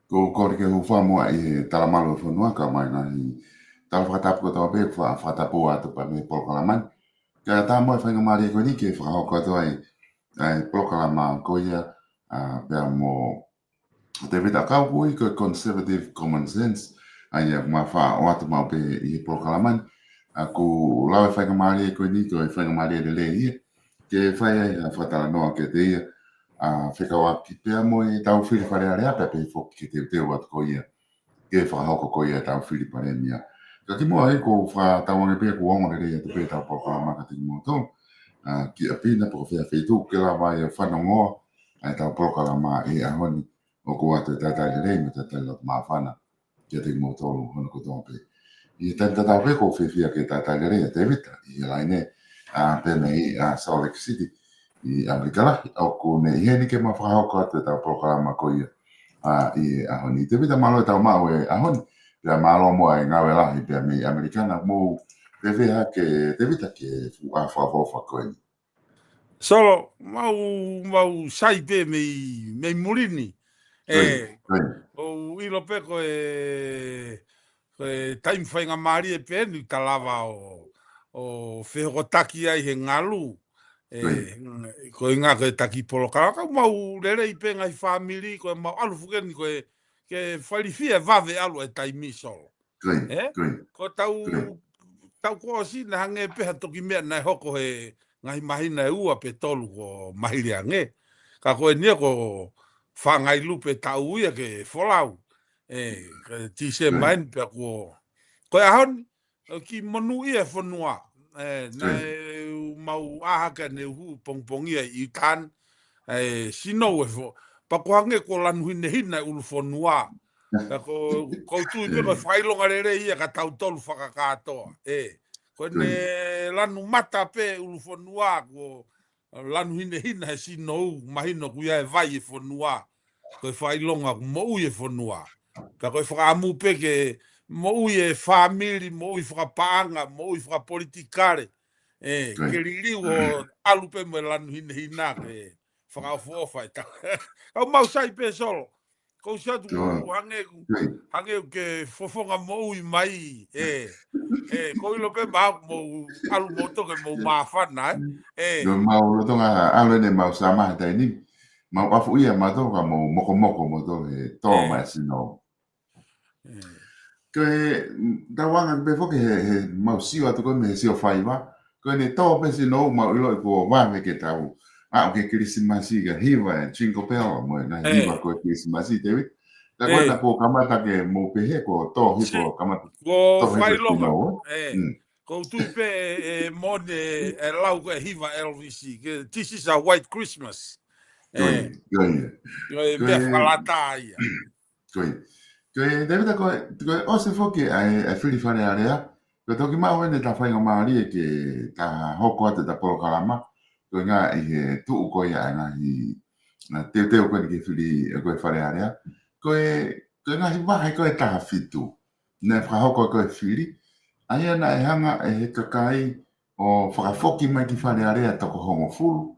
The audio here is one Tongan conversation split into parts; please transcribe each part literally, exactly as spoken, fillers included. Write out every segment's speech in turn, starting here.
Ko e kole ke u hūfanga muʻa ʻi he talamalu ʻo e fonua kae ʻumaʻā e ngaahi tala fakatapu kotoa pē, fa-, fakatapu atu pē mei he polokalama ni. Kae ʻatā mo e faingamālie ko eni ke fakahoko atu ai ʻa e polokalama ko ia, ʻa, pea mo Tēvita ʻAkau, ko e Conservative Common Sense, ʻa ia ʻoku ma faʻa ʻoatu maʻu pē ʻi he polokalama ni. ʻA, ʻoku lau e faingamālie ko eni, ko e faingamālie lelei ia ke fai ai ha fakatalanoa kiate ia, ʻa, fekauʻaki pea mo ʻetau fili Fale Alea pea pehē foki ke teuteu atu ko ia ke fakahoko ko ia ʻetau fili Palēmia. Ka kimuʻa ai, ʻoku ou fakatauange pē ʻoku ongo lelei atu pē ʻetau polokalama kiate kimoutolu. ʻa, ki ʻapi na pe ko fē feituʻu ke lava ai ʻo fanongoa ʻa ʻetau polokalama ʻi he ʻaho ni. ʻOku ʻoatu e talitali lelei mo e talitali loto māfana kiate kimoutolu hono kotoa pē. ʻI he taimi tatau pē ʻoku ou fiefia ke talitali lelei ʻa Tevita ʻi he laine, ʻa, pea mei, ʻa, Salt Lake City ʻi ʻAmelika lahi. ʻOku ne ʻi heni ke ma fakahoko atu ʻetau polokalama ko ia, ʻa, ʻi he ʻaho ni. Tevita, mālō e tau maʻu e ʻaho ni. Pea mālō mo e ngāue lahi pea mei ʻAmelika na. Mou fiefia hake Tevita ki he fuʻu ʻaho fakaʻofoʻofa ko eni. Solo, mau, mau sai pē mei, mei muli ni. Ko ia, ʻE, ko ia. ʻOku ou ʻilo pē ko e, ko e taimi faingamālie pē eni ta lava ʻo, ʻo fehokotaki ai he ngalu. ʻE, Ko ia. Ko e ngaahi ko e taki polokalama, ka ʻoku mau lelei pē ngaahi fāmili, ko e mau ʻalu foki eni ko e, ke failifia e vave ʻalu e taimi, Solo. Ko ia, ʻE? ko ia. Ko tau, Ko ia. tau kuo ʻosi naʻe hangē pē ha toki meʻa naʻe hoko he ngaahi māhina ʻe ua pe tolu kuo mahili ange. Ka ko eni ia ko e fāngai lupe taʻu ia ke folau. ʻE, ko e Tīsema Ko ia. eni pea kuo. Ko e ʻaho ni, ʻoku monūʻia e fonua. ʻE, Ko ia. naʻe mau ʻā hake ʻaneuhu pongipongi ia ʻi Utah, ʻe, sino e fo-, pea ʻoku hangē kuo lanu hinehina e ʻulu fonua. Ka ʻoku, ʻoku ou tui pē ko e ʻE. fakaʻilonga lelei ia kia tautolu fakakātoa. ʻE, ko ʻene Ko ia. lanu mata pē ʻulu fonua, kuo lanu hinehina he sino, mahino ʻoku ʻi ai e vai e fonua. Ko e fakaʻilonga ʻoku moʻui e fonua. Pea ko e fakaʻamu pē ke moʻui e fāmili, moʻui fakapaʻanga, moʻui fakapolitikale. ʻE, Ko ia. ke liliu ʻo ʻalu pē mo e lanu hinehina ke fakaʻofoʻofa e tau. ʻOku mau sai pē, Solo. ʻOku ou sio atu Ko ia. hangē ʻoku, Ko ia. hangē ʻoku ke fofonga moʻui mai. ʻE, ʻe, ʻoku ou ʻilo pē mau, mau ʻalu moutolu ke mau māfana, ʻe. ʻE. Ko ia, mau lolotonga ʻalu eni mau sāmaha taimi ni. Mau ʻafuʻia mautolu ka mau mokomoko moutolu he tō ʻE. mai sino. ʻE. Ko e, mm, tau anga pē foki he, he mau sio atu ko ē mei he sio faiva. Ko ʻene tō pē sino, mau ʻiloʻi kuo vave ke tau aʻu ki he Kilisimasi ka hiva e Jingle Bell mo e ngaahi ʻE. hiva ko e Kilisimasi, Tevita. Ka ko ʻena ʻE. kuo kamata ke mou pehē kuo tō hifo, Si-, kamata kuo tō hifo e fakaʻilonga. sino, ʻe? ʻE. Mm. ʻOku ou tui pē ʻe, ʻe moʻoni e lau ko e hiva Elvis, ke, "This is a white Christmas." Ko ia, ʻE. ko ia. Ko e Ko meʻa e fakalata ia. Ko ia. Ko ia, Tevita, ko e, ko e ʻosi foki ʻa e, ʻa e fili Fale Alea. Ko e toki maʻu eni ʻeta faingamālie ke ta hoko atu ʻeta polokalama. Ko e ngaahi he tuʻu ko ia ʻa e ngaahi, ngaahi teuteu ko eni ke fili, ʻe, ko e Fale Alea. Ko e, ko e ngaahi vahe ko e taha fitu. Naʻe fakahoko ko e fili. ʻA ia naʻe hanga ʻe he kakai ʻo fakafoki mai ki Fale Alea toko hongofulu.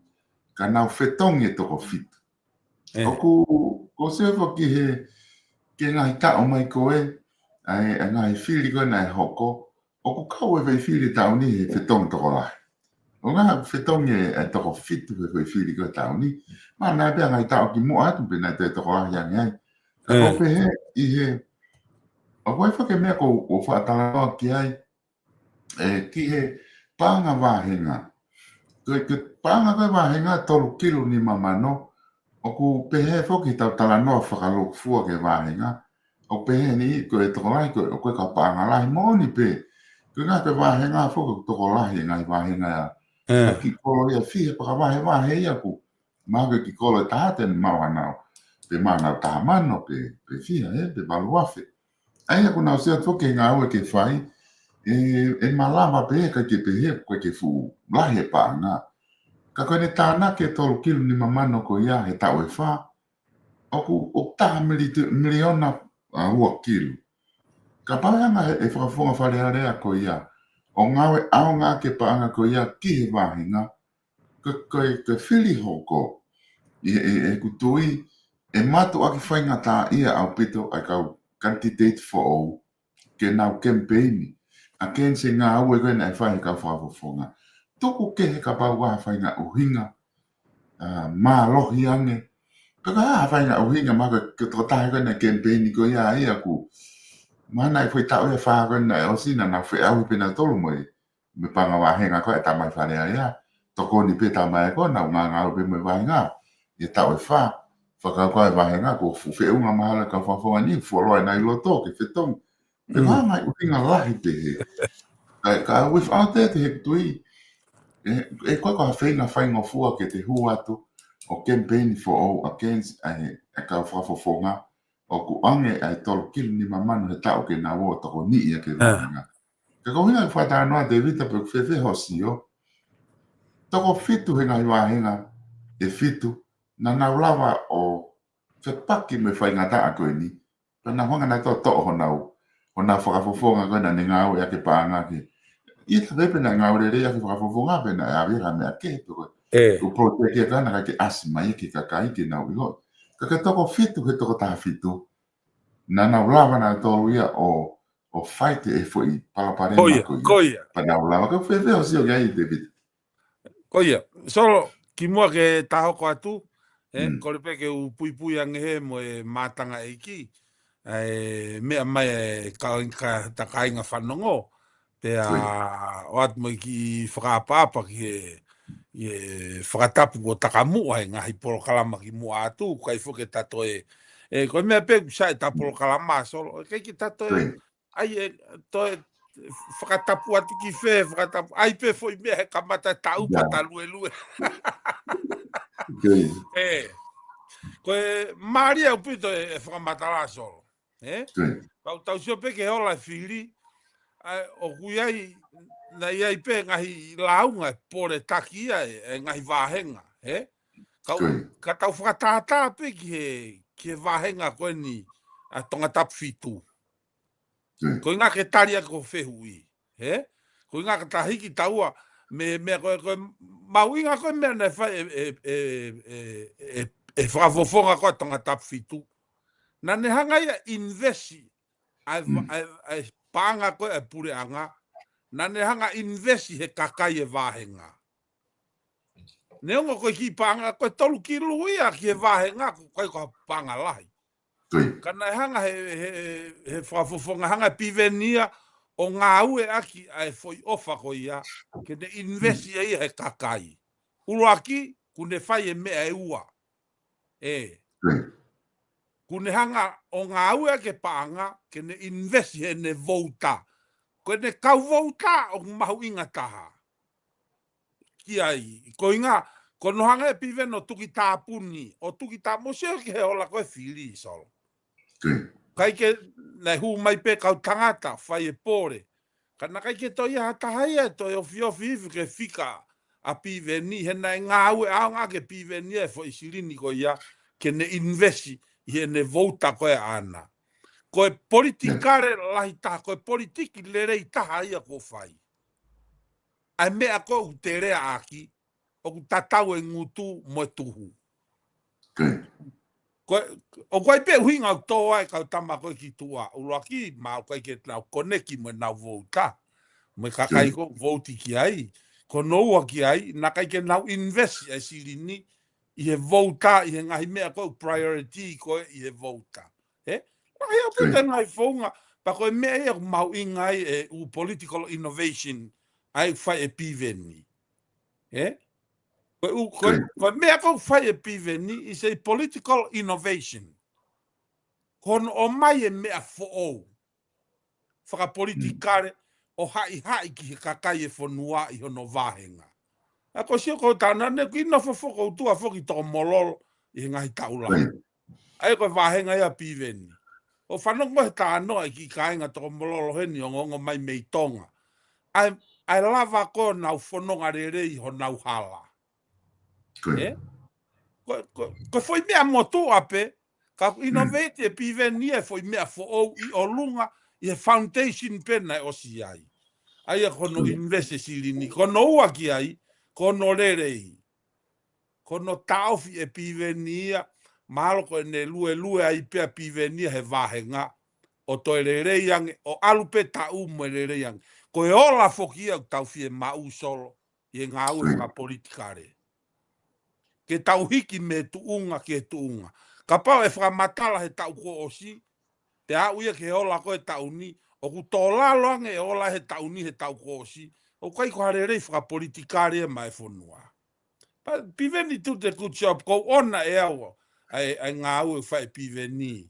Ka nau fetongi e toko fitu. ʻE. ʻOku, ʻoku ou sio foki he, ki he ngaahi taʻu mai ko ē, ʻa e, ʻa e ngaahi fili ko ē naʻe hoko, ʻoku kau e foʻi fili taʻu ni he fetongi tokolahi. ʻO ngaahi fetongi e, e toko fitu he foʻi fili ko ē taʻu ni, mahalo naʻe pē ʻa e ngaahi taʻu kimuʻa atu pē naʻe toe tokolahi ange ai. Ka ʻoku ʻE. pehē ʻi he, ʻoku ʻi ai foki e meʻa ʻoku, ʻoku ou fakatalanoa ki ai, ʻe, ki he paʻanga vāhenga. Ko e, ko e paʻanga ko e vāhenga tolu kilu nima mano, ʻoku pehē foki ʻetau talanoa fakalūkufua ki he vāhenga. ʻOku pehē ni ko e tokolahi ko e, ko e kau paʻanga lahi moʻoni pē. Ko e ngaahi ko e vāhenga foki ʻoku tokolahi e ngaahi vāhenga ia. ʻE. Ko e kiʻi kolo ia fiha pea ka vahevahe ia ʻoku mahalo ko e kiʻi kolo ʻe taha te ne maʻu hanau. Pe maʻu hanau taha mano, pe, pe fiha, ʻe, pe valu afe. ʻA ia ʻoku nau sio atu ki he ngāue ke fai, ʻe, ʻe malava pē, ʻikai ke pehē, ʻikai ke fuʻu lahi e paʻanga. Ka ko ʻene tānaki e tolu kilu nima mano ko ia he taʻu ʻe fā, ʻoku, ʻoku taha mili-, miliona, ʻa, ua kilu. Kapau ʻe hanga ʻe he, ʻe he fakafofonga Fale Alea ko ia ʻo ngāue ʻaonga ʻaki e paʻanga ko ia ki he vāhenga, ko, ko e, ko e fili hoko. ʻI, ʻi, ʻi heʻeku tui, ʻe mātuʻaki faingataʻaʻia ʻaupito ʻa e kau kanititeiti foʻou ke nau kemipeini against e ngāue ko ē naʻe fai ʻe he kau fakafofonga. Tuku kehe kapau ʻoku ʻi ai ha faʻahinga ʻuhinga, ʻa, mālohi ange. Pea ka ʻi ai ha faʻahinga ʻuhinga mahalo ko e, ko e tokotaha ko ē naʻe kemipeini ko ia ia ʻoku, mahalo naʻe foʻi taʻu ʻe fā ko ē naʻe ʻosi naʻa nau feʻauhi pē nautolu mo e, mo e paʻanga vāhenga ko ē ʻa e Tamai Fale Alea. Tokoni pē Tamai ko ē, nau ngāngāue pē mo e vāhenga ʻi he taʻu ʻe fā. Fakakaukau e vāhenga ko e fuʻu feʻunga mahalo e kau fakafofonga ni, fuoloa ʻenau ʻi loto ke fetongi. Pea Mm. mahalo ngaahi ʻuhinga lahi pehē. Ka, ka without that, heʻeku tui, ʻE, ʻe ko e ko ha feinga faingofua ke te hū atu ʻo kemipeini foʻou against ʻa e, ʻa e kau fakafofonga ʻoku ʻoange ʻa e tolu kilu nima mano he taʻu ke nau ō ʻo tokoniʻi ʻa e vāhenga. Ka ko e ʻuhinga e fakatalanoa Tēvita pe ʻoku fēfē hoʻo sio. Toko fitu he ngaahi vāhenga ʻe fitu, naʻa nau lava ʻo fepaki mo e faingataʻa ko eni. Pea nau hanga naʻe toʻo honau, honau fakafofonga ko ē naʻa ne ngāueʻaki e paʻanga ke. ʻIta pē pe naʻe ngāue lelei ʻaki e fakafofonga pe naʻe ʻave ha meʻa kehe pe ko e. ʻE. ʻOku protect ia ka naʻe ʻikai ke ʻasi mai ki he kakai ke nau ʻilo. Ka ko e toko fitu he toko taha fitu. Naʻa nau lava nautolu ia ʻo, ʻo fight e foʻi palopalema ko ia. Ko ia. Pea nau lava. Ka fēfē hoʻo sio ki ai Tēvita. Ko ia, Solo, kimuʻa ke ta hoko atu, ʻe, kole pē ke u puipui ange he mo e mātanga ʻeiki, ʻa e meʻa mai e ka, ka, ta kāinga fanongo, pea ʻoatu mo e kiʻi fakaʻapaʻapa ki he, ʻi he fakatapu kuo ta ka muʻa he ngaahi polokalama kimuʻa atu, ʻikai foki ke ta toe, ʻe, ko e meʻa pē ʻoku sai ʻeta polokalama Solo, ʻikai ke ta toe ʻai e toe fakatapu atu ki fē, fakatapu. ʻAi pē foʻi meʻa he kamata taʻu pea ta luelue. ʻE. Ko e mālie ʻaupito e, e fakamatala Solo. ʻE? Kau tau sio pē ki he ola e fili, ʻa, ʻoku ʻi ai, naʻe ʻi ai pē ngaahi lāunga e pole taki ia e, e ngaahi vāhenga, ʻe? Kau, ka tau fakatātā pē ki he, ki he vāhenga ko eni ʻa Tongatapu fitu. Ko e ʻuhinga ke tali ʻaki hoʻo fehuʻi, ʻe? Ko e ʻuhinga ke ta hiki taua, mei, mei ko e, ko e mahuʻinga ko e meʻa naʻe fai e, e, e, e, e, e fakafofonga ko ē Tongatapu fitu. Naʻa ne hanga ia invest, ʻa e, ʻa e, ʻa e paʻanga ko ē ʻa e puleʻanga, naʻa ne hanga invest he kakai e vāhenga. Neongo ko e kiʻi paʻanga, ko e tolu kilu ia ki he vāhenga, ko e ko ha paʻanga lahi. Ka naʻe hanga he, he, he fakafofonga hanga e Piveni ia ʻo ngāueʻaki ʻa e foʻi ʻofa ko ia, ke ne invest ia ia he kakai. ʻUluaki, kuo ne fai e meʻa ʻe ua. ʻE. Kuo ne hanga ʻo ngāueʻaki e paʻanga, ke ne invest heʻene vouta. Ko ʻene kau vouta ʻoku mahuʻinga taha ki ai. Ko e ʻuhinga, ko hono hanga e Piveni ʻo tuki tāpuni, ʻo tuki tāpuni, sio ki he ola ko e fili Solo. ʻIkai ke naʻe hū mai pē kau tangata, fai e pole. Ka naʻe ʻikai ke toe ʻi ai ha taha ia ʻe toe ofiofi ifi ke fika ʻa Piveni, he naʻe ngāueʻaki ʻe Piveni e foʻi silini ko ia, ke ne invest ʻi heʻene vouta ko ē ʻaʻana. Ko e politikale lahi taha, ko e politiki lelei taha ia kuo fai. ʻA e meʻa ko ē ʻoku te lea ʻaki, ʻoku tatau e ngutu mo e tuhu. Ko e, ʻoku ʻi ai pē ʻuhinga ʻoku tō ai e kau tama ko ē ki tuʻa, ʻuluaki, ma ʻoku ʻikai ke nau koneki mo ʻenau vouta. Mo e kakai ko ē ʻoku vouti ki ai, ko hono ua ki ai, naʻe ʻikai ke nau invest e silini, ʻi he vouta, ʻi he ngaahi meʻa ko ē ʻoku priority ko ē ʻi he vouta. ʻE? Ngaahi ʻaupito ngaahi founga, pea ko e meʻa ia ʻoku mahuʻinga ai e ʻū political innovation, ʻa ia ʻoku fai e Piveni. ʻE? Ko e ʻū, ko e, ko e meʻa ko ē ʻoku fai e Piveni is a political innovation. Ko hono ʻomai e meʻa foʻou fakapolitikale ʻo haʻihaʻi ki he kakai e fonua ʻi hono vāhenga. ʻA ko e sio ko e tana ne kui nofo foki ʻo tuʻa foki toko mololo ʻi he ngaahi taʻu lahi. ʻA ia ko e vāhenga ia Piveni. ʻO fanongo he talanoa e kiʻi kāinga toko mololo heni ʻo ongoongo mai mei Tonga. ʻA e, ʻa e lava ko ē ʻenau fononga lelei honau hala. ʻE? Ko, ko, ko e foʻi meʻa motuʻa pē, ka ʻoku innovate e Piveni e foʻi meʻa foʻou ʻi ʻolunga, ʻi he foundation pē naʻe ʻosi ai. ʻA ia ko hono invest e silini, ko hono ua ki ai, ko hono lelei. Ko hono taʻofi e Piveni ia, mahalo ko ʻene luelue ai pē ʻa Piveni ia he vāhenga, ʻo toe lelei ange, ʻo ʻalu pē taʻu mo e lelei ange. Ko e ola foki ia ʻoku tau fiemaʻu Solo, ʻi he ngāue fakapolitikale. Ke tau hiki mei he tuʻunga ki he tuʻunga. Kapau ʻe fakamatala he taʻu kuo ʻosi, pea aʻu ia ki he ola ko ē taʻu ni, ʻoku tō lalo ange e ola he taʻu ni he taʻu kuo ʻosi, ʻoku ʻikai ko ha lelei fakapolitikale ia maʻa e fonua. But Piveni do the good job, ʻoku ou ʻoona ʻe au ʻa e, ʻa e ngāue ʻoku fai ʻe Piveni,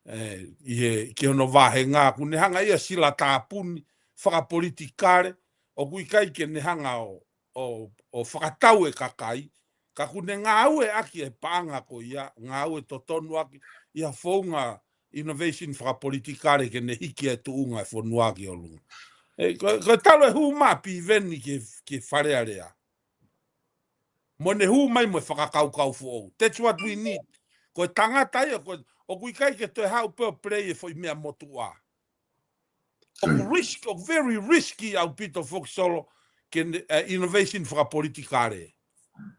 ʻe, ʻi he, ki hono vāhenga, kuo ne hanga ia ʻo sila tāpuni fakapolitikale, ʻoku ʻikai ke ne hanga ʻo ʻo, ʻo fakatau e kakai, ka ʻoku ne ngāueʻaki e paʻanga ko ia, ngāue totonu ʻaki ʻi ha founga innovation fakapolitikale ke ne hiki e tuʻunga e fonua ki ʻolunga. ʻE, ko, ko e talu e hū mai ʻa Piveni ki, ki Fale Alea. Mo ne hū mai mo e fakakaukau foʻou. That's what we need. Ko e tangata ia, ko, ʻoku ʻikai ke toe haʻu pē ʻo play e foʻi meʻa motuʻa. ʻOku risk, ʻoku very risky ʻaupito foki Solo, ke ne, eh, innovation fakapolitikale.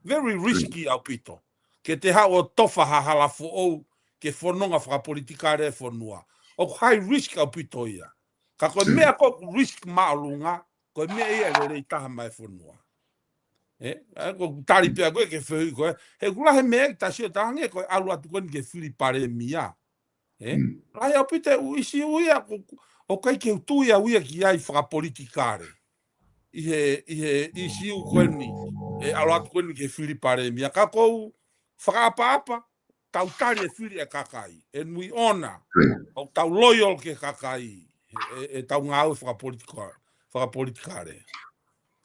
Very risky ʻaupito. Ke te haʻu ʻo tofa ha hala foʻou, ke fononga fakapolitikale e fonua. ʻOku high risk ʻaupito ia. Ka ko e meʻa ko ʻoku risk māʻolunga, ko e meʻa ia lelei taha maʻa e fonua. ʻE, ʻa, ko e tali pea ko e ke fehuʻi ko e, he ʻoku lahi e meʻa ʻe tasi ʻo tangi ko e ʻalu atu ko eni ke fili palēmia. ʻE, lahi ʻaupito e ʻū ʻisiū ia, ko, ʻoku ʻikai ke u tui au ia ki ai fakapolitikale. ʻI he, ʻi he ʻisiū ko eni, ʻe ʻalu atu ko eni ke fili palēmia. Ka ʻoku ou fakaʻapaʻapa, tau tali e fili e kakai. And we honor, ʻoku tau loyal ki he kakai, ʻe, ʻe, ʻetau ngāue fakapolitika-, fakapolitikale.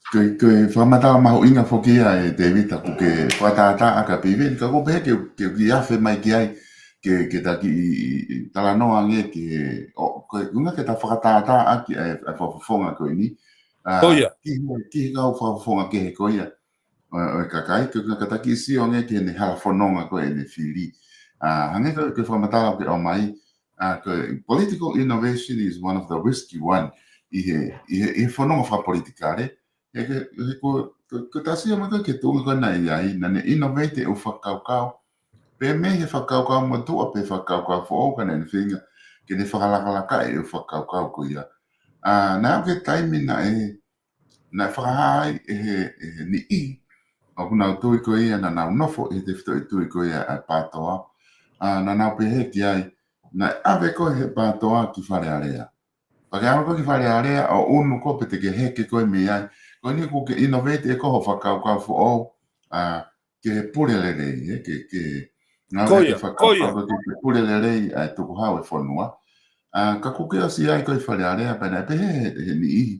Ko e, ko e fakamatala mahuʻinga foki ia ʻe Tēvita, ʻoku ke fakatātā ʻaki ʻa Piveni, ka ʻoku pehē ke, ke kiʻi afe mai ki ai, ke, ke ta kiʻi, ʻi, ʻi, talanoa ange ki he, ʻo, ko e, ʻuhinga ke ta fakatātā ʻaki ʻa e, ʻa e fakafofonga ko eni. ʻA, ki he, ki he kau fakafofonga kehe ko ia ʻo, ʻo e kakai, ke, ke ta kiʻi sio ange ki heʻene hala fononga ko ʻene fili. ʻA, hangē ko e, ko e fakamatala ʻoku ke ʻomai, ʻa, ko e political innovation is one of the risky one ʻi he, ʻi he, ʻi he fononga fakapolitikale. He ke, he ko, ko, ko ta sio mai ko e ke tuʻunga ko ena ʻi ai, naʻa ne innovate e ʻū fakakaukau. Pe mei he fakakaukau motuʻa, pe fakakaukau foʻou ka naʻa ne feinga ke ne fakalakalaka e ʻū fakakaukau ko ia. ʻA, naʻe ʻi ai e taimi naʻe, naʻe fakahā ai ʻe he, ʻe he niʻihi ʻoku nau tui ko ia naʻa nau nofo ʻi he tefitoʻi tui ko ia ʻa e Pātoa. ʻA, naʻa nau pehē ki ai, naʻe ʻave ko ē he Pātoa ki Fale Alea. Pea ke ʻalu ko ē ki Fale Alea ʻo ʻunu ko ē pe te ke heke ko ē mei ai. Ko eni ʻoku ke innovate ʻe koe ho fakakaukau foʻou, ʻa, ke he pule lelei, ʻe, ke, ke, ngāue ke fakakaukau ke, ke pule lelei ʻa e tukuhau e fonua. ʻA, ka ʻoku ke ʻosi ʻi ai ko ē ʻi Fale Alea pea naʻe pehē he, he niʻihi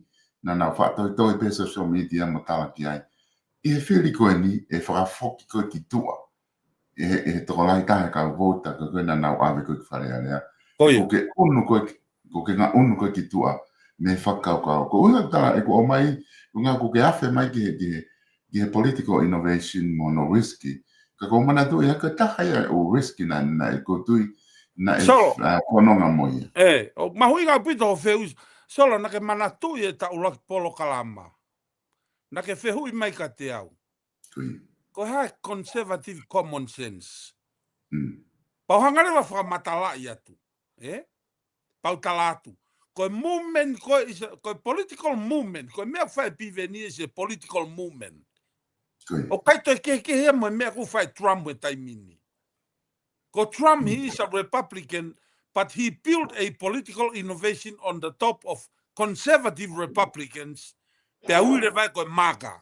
naʻa nau fakatoitoi pē he social media mo tala ki ai, ʻi he fili ko eni ʻe fakafoki koe ki tuʻa ʻe he, ʻe he tokolahi taha e kau vouti ko ē naʻa nau ʻave ko ē ki Fale Alea. Ko ia. ʻOku ke ʻunu ko ē ki, ʻoku ke ngaʻunu ko ē ki tuʻa mei he fakakaukau. Ko e ʻuhinga tala ʻeku ʻomai, ʻuhinga ʻoku ke afe mai ki he, ki he, ki he political innovation mo hono risky. Ka ʻoku ou manatuʻi ʻa e taha ia e ʻū risky naʻe, naʻe ʻoku ou tui naʻe, ʻa, fononga mo ia. ʻE, ʻoku mahuʻinga ʻaupito hoʻo fehuʻi. Solo, naʻa ke manatuʻi e taʻu ʻuluaki polokalama. Naʻa ke fehuʻi mai kiate au. Ko e hā e conservative common sense? Pea u hanga leva ʻo fakamatalaʻi atu. ʻE? Pea u tala atu. Ko e movement, ko e is a, ko e political movement, ko e meʻa ʻoku fai ʻe Piveni is a political movement. ʻOku ʻikai toe kehekehe ia mo e meʻa ʻoku fai ʻe Trump he taimi ni. Ko Trump, he is a Republican, but he built a political innovation on the top of conservative Republicans, pea ui leva ia ko e MAGA.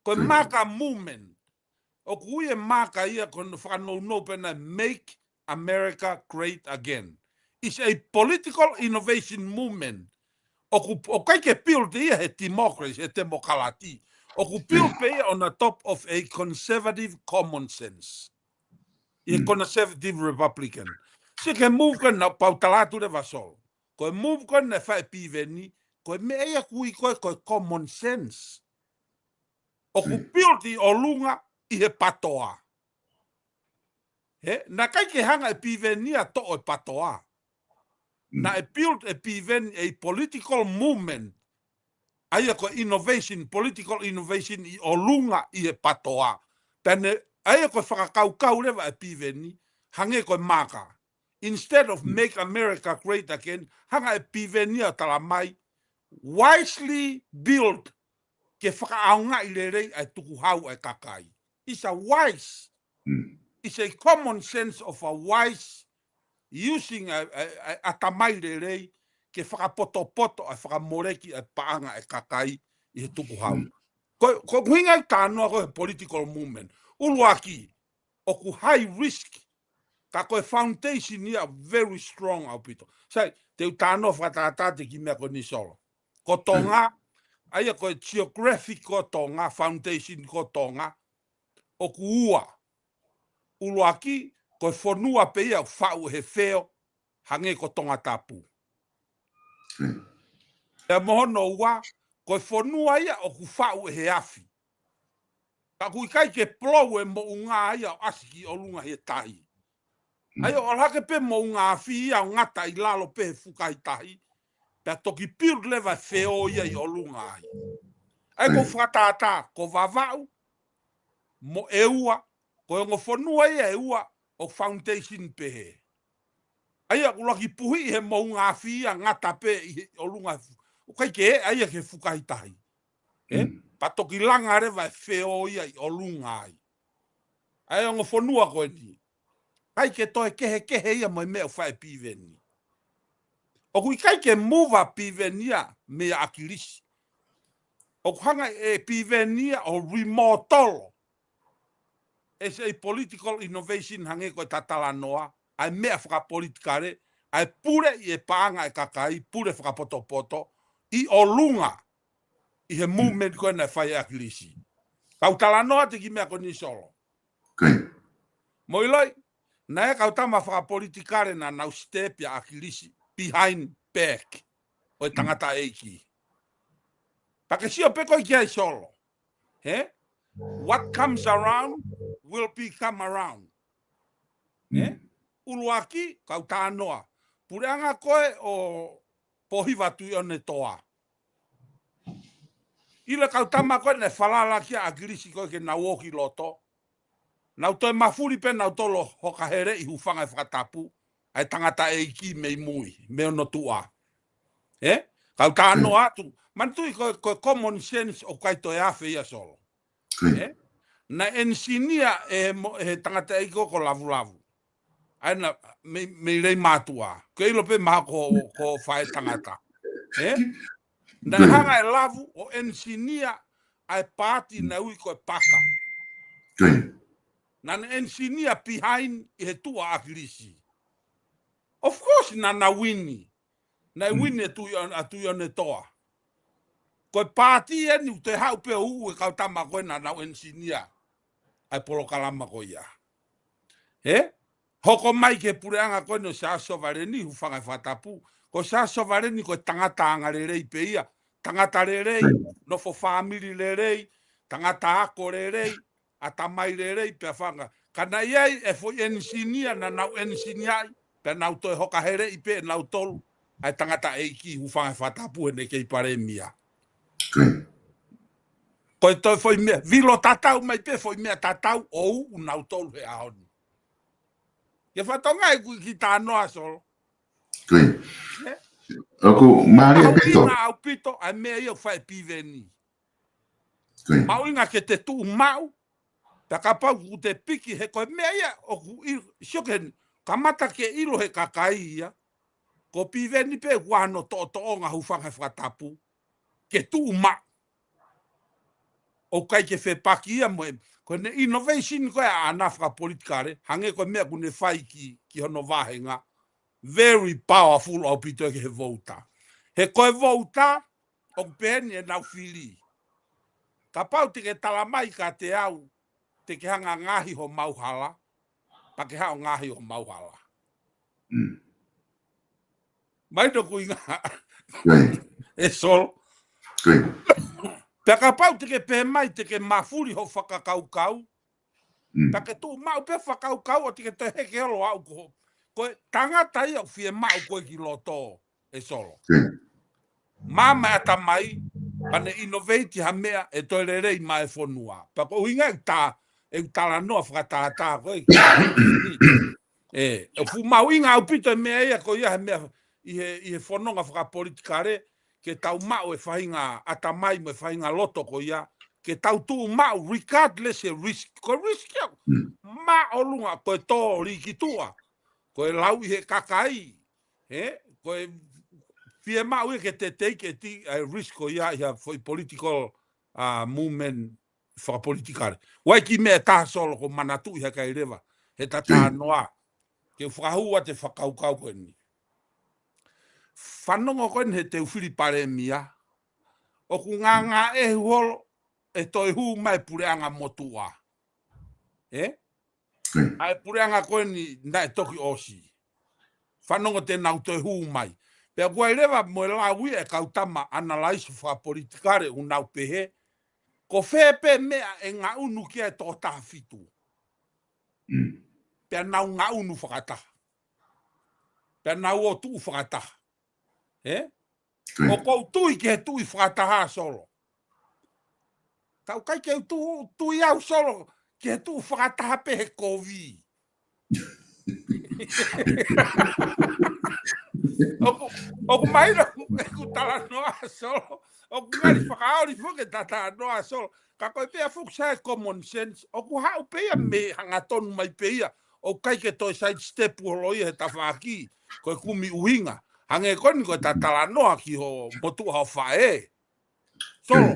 Ko e MAGA movement. ʻOku ui e MAGA ia ko hono fakanounou pē ʻena Make America Great Again. It's a political innovation movement. ʻOku, ʻoku ʻikai ke build ia he democracy, he temokalati. ʻOku build pē ia on the top of a conservative common sense. ʻI he conservative Republican. Sio ki he move ko ena, pea u tala atu leva Solo. Ko e move ko ena naʻe fai ʻe Piveni, ko e meʻa ia ʻoku ui ko ē ko e common sense. ʻOku build ʻi ʻolunga ʻi he Pātoa. He, naʻe ʻikai ke hanga ʻe Piveni ʻo toʻo e Pātoa. Naʻe build ʻe Piveni a political movement. ʻA ia ko e innovation, political innovation ʻi ʻolunga ʻi he Pātoa. Pea ne, ʻa ia ko e fakakaukau leva ʻe Piveni, hangē ko e MAGA. Instead of Make America Great Again, hanga ʻe Piveni ʻo tala mai, wisely build, ke fakaʻaongaʻi lelei ʻa e tukuhau ʻa e kakai. It's a wise, it's a common sense of a wise using a, a, a, ʻatamai lelei ke fakapotopoto ʻa e fakamoleki ʻa e paʻanga ʻa e kakai ʻi he tukuhau. Ko, ko e ʻuhinga ia ʻoku ou talanoa ko ē he political movement. ʻUluaki, ʻoku high risk, ka ko e foundation ia very strong ʻaupito. Sai, te u talanoa fakatātā atu ki he meʻa ko eni Solo. Ko Tonga, ʻa ia ko e geography ko Tonga, foundation ko Tonga, ʻoku ua. ʻUluaki, ko e fonua pē ia ʻoku faʻu he feo, hangē ko Tongatapu. Pea mo hono ua, ko e fonua ia ʻoku faʻu he afi. Ka ʻoku ʻikai ke polou e moʻunga ia ʻo ʻasi ki ʻolunga he tahi. ʻA ia ʻoku ʻalu hake pē moʻunga afi ia ʻo ngata ʻi lalo pē he fukahi tahi. Pea toki build leva e feo ia ʻi ʻolunga ai. ʻA ia ko e fakatātā, ko Vavaʻu mo ʻEua, ko e ongo fonua ia ʻe ua ʻoku foundation pehē. ʻA ia ʻoku ʻuluaki puhiʻi he moʻunga afi ia ngata pē ʻi he ʻolunga he fu-, ʻoku ʻikai ke ʻeʻa ia ki he fukahi tahi. Ē? Pea toki langa leva e feo ia ʻi ʻolunga ai. ʻA ia ongo fonua ko eni. ʻIkai ke toe kehekehe ia mo e meʻa ʻoku fai ʻe Piveni. ʻOku ʻikai ke move ʻa Piveni ia meia ʻAkilisi. ʻOku hanga ʻe Piveni ia ʻo remodel as a political innovation hangē ko e talanoa, ʻa e meʻa fakapolitikale, ʻa e pule ʻi he paʻanga ʻa e kakai, pule fakapotopoto, ʻi ʻolunga, ʻi he movement ko ē naʻe fai ʻe ʻAkilisi. Kau talanoa atu ki he meʻa ko eni Solo. Mo ʻiloʻi, naʻe kau tama fakapolitikale naʻa nau step ia ʻAkilisi, behind back, ʻo e tangataʻeiki. Pea ke sio pē koe ki ai Solo. He? What comes around will become around. He? ʻUluaki, kau talanoa. Puleʻanga ko ē ʻo Pōhiva Tuʻiʻonetoa. ʻIlo e kau tama ko ē naʻe falala kia ʻAkilisi ko ē ke nau ō ki loto. Nau toe mafuli pē nautolu ʻo hoka heleʻi hūfanga he fakatapu, ʻa e tangataʻeiki mei mui, mei hono tuʻa. Ē? Kau talanoa atu. Manatuʻi ko e, ko e common sense ʻoku ʻikai toe afe ia Solo. Ē? Naʻe enisinia ʻe he mo-, he tangataʻeiki ko Lavulavu. ʻA ia naʻe mei, mei Leimātuʻa. Ke ʻilo pē mahalo ko, ko e faʻē tangata. Ē? Naʻe hanga ʻe Lavu ʻo enisinia ʻa e paati naʻe ui ko e paka. Naʻa ne enisinia behind ʻi he tuʻa ʻa ʻAkilisi. Of course, naʻa na wini. Naʻe wini e Tuʻi-, ʻa Tuʻiʻonetoa. Ko e paati eni ʻoku toe haʻu pē ʻo ʻū e kau tama ko ē naʻa nau enisinia ʻa e polokalama ko ia. Ē? Hoko mai ki he puleʻanga ko eni ʻo Siaosi Sovaleni, hūfanga he fakatapu. Ko Siaosi Sovaleni ko e tangata angalelei pē ia. Tangata lelei, nofo fāmili lelei, tangata ako lelei, ʻatamai lelei, pea fanga. Ka naʻe ʻi ai e foʻi enisinia naʻa nau enisiniaʻi, pea nau toe hoka heleʻi pē nautolu ʻa e tangataʻeiki, hūfanga he fakatapu, heʻene kei palēmia. Ko e toe foʻi meʻa, vilo tatau mai pē foʻi meʻa tatau ʻo ʻū nautolu he ʻaho ni. Ke fatongia ʻeku kiʻi talanoa Solo. ʻOku mālie ʻaupito. Mahuʻinga ʻaupito ʻa e meʻa ia ʻoku fai ʻe Piveni. Mahuʻinga ke te tuʻu maʻu, pea kapau ʻoku te piki he ko e meʻa ia ʻoku ʻi-, sio ke kamata ke ʻilo he kakai ia, ko Piveni pē ʻoku ʻi ai hano toʻotoʻonga, hūfanga he fakatapu, ke tuʻu maʻu. ʻOku ʻikai ke fepaki ia mo e, ko ʻene innovation ko ē ʻaʻana fakapolitikale, hangē ko e meʻa ʻoku ne fai ki, ki hono vāhenga, very powerful ʻaupito ia ki he vouta. He ko e vouta, ʻoku pehē ni ʻenau fili. Kapau te ke tala mai kiate au, te ke hanga ngaohi homau hala, pea ke haʻu ngaohi homau hala. Mai no kuinga. ʻE Solo. Pea kapau te ke pehē mai, te ke mafuli hoʻo fakakaukau, pea ke tuʻu maʻu pē fakakaukau ʻo te ke toe heke holo ʻo aʻu ko, ko e tangata ia ʻoku fiemaʻu ko ē ki loto, ʻe Solo. Māmā e ʻatamai, pea ne innovate ha meʻa ʻe toe lelei maʻa e fonua. Pea ko e ʻuhinga ʻeku ta-, ʻeku talanoa fakatātā ko ē. ʻE, ʻoku fuʻu mahuʻinga ʻaupito e meʻa ia ko ia he meʻa ʻi he, ʻi he fononga fakapolitikale, ke tau maʻu e faʻahinga ʻatamai mo e faʻahinga loto ko ia, ke tau tuʻu maʻu regardless e risk. Ko e risk ia, māʻolunga ko e tō lī ki tuʻa, ko e lau ʻi he kakai, ē, ko e fiemaʻu ia ke te take e ti-, ʻa e risk ko ia ʻi ha foʻi political, ʻa, movement fakapolitikale. ʻOku ʻi ai e kiʻi meʻa ʻe taha Solo ʻoku ou manatuʻi he ʻikai leva, he ta talanoa. Ke u fakahū atu e fakakaukau ko eni. Fanongo ko eni he te u fili palēmia. ʻoku ngāngāʻehu holo ʻe toe hū mai puleʻanga motuʻa. Ē? ʻA e puleʻanga ko eni naʻe toki ʻosi. Fanongo te nau toe hū mai. Pea ʻoku ʻi ai leva mo e lau ia ʻa e kau tama analyse fakapolitikale ʻoku nau pehē, ko fē pē meʻa ʻe ngaʻunu ki ai e toko taha fitu. Pea nau ngaʻunu fakataha. Pea nau ō tuʻu fakataha. Ē? ʻOku ou tui ki he tuʻi fakataha Solo. Ka ʻoku ʻikai ke u tu-, tui au Solo ki he tuʻi fakataha pē he kovi. ʻOku, ʻoku mahino ʻeku talanoa Solo. ʻOku ngali fakaoli foki e talanoa Solo. Ka ko e pea fuku sai common sense. ʻOku haʻu pē ia mei he hangatonu mai pē ia. ʻOku ʻikai ke toe side step holo ia he tafaʻaki. Ko e kumi ʻuhinga. Hangē ko eni ko e talanoa ki ho motuʻa ho faʻē. Solo,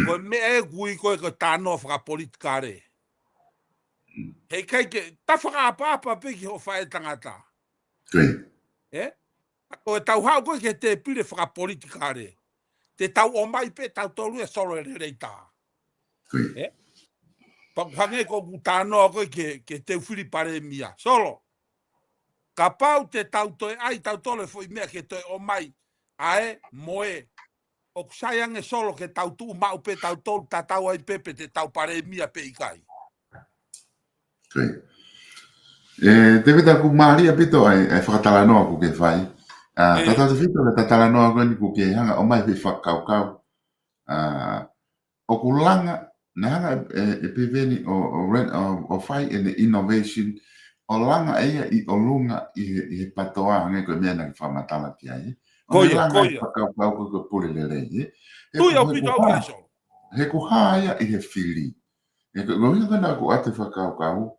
ko e meʻa ʻoku ui ko e ko e talanoa fakapolitikale. He ʻikai ke, ta fakaʻapaʻapa pē ki ho faʻētangata. Ē? Ko e tau haʻu ko e ki he tēpile fakapolitikale. Te tau ō mai pē tautolu ia Solo e lelei taha. Ē? Pea ʻoku hangē ko ʻeku talanoa ko e ki he, ki he teu fili palēmia. Solo, kapau te tau toe ʻai tautolu e foʻi meʻa ke toe ō mai ʻa e mo e, ʻoku sai ange Solo ke tau tuʻu maʻu pē tautolu tatau ai pē pe te tau palēmia pe ʻikai. Ē, Tēvita, ʻoku mālie ʻaupito ʻa e, ʻa e fakatalanoa ʻoku ke fai. ʻA, tatau te fito le talanoa ko eni ʻoku ke hanga ʻo ʻomai e fakakaukau. ʻA, ʻoku langa, naʻe hanga ʻe, ʻe, ʻe Piveni ʻo, ʻo, ren-, ʻo, ʻo fai ʻene innovation, ʻo langa ʻe ia ʻi ʻolunga ʻi he, ʻi he PTOA hangē ko e meʻa naʻa ke fakamatala ki ai. ʻO ne langa e fakakaukau ko e ko e pule lelei, ē. He ʻoku hā ia ʻi he fili. He ko e ʻuhinga ko ena ʻoku ʻoatu e fakakaukau,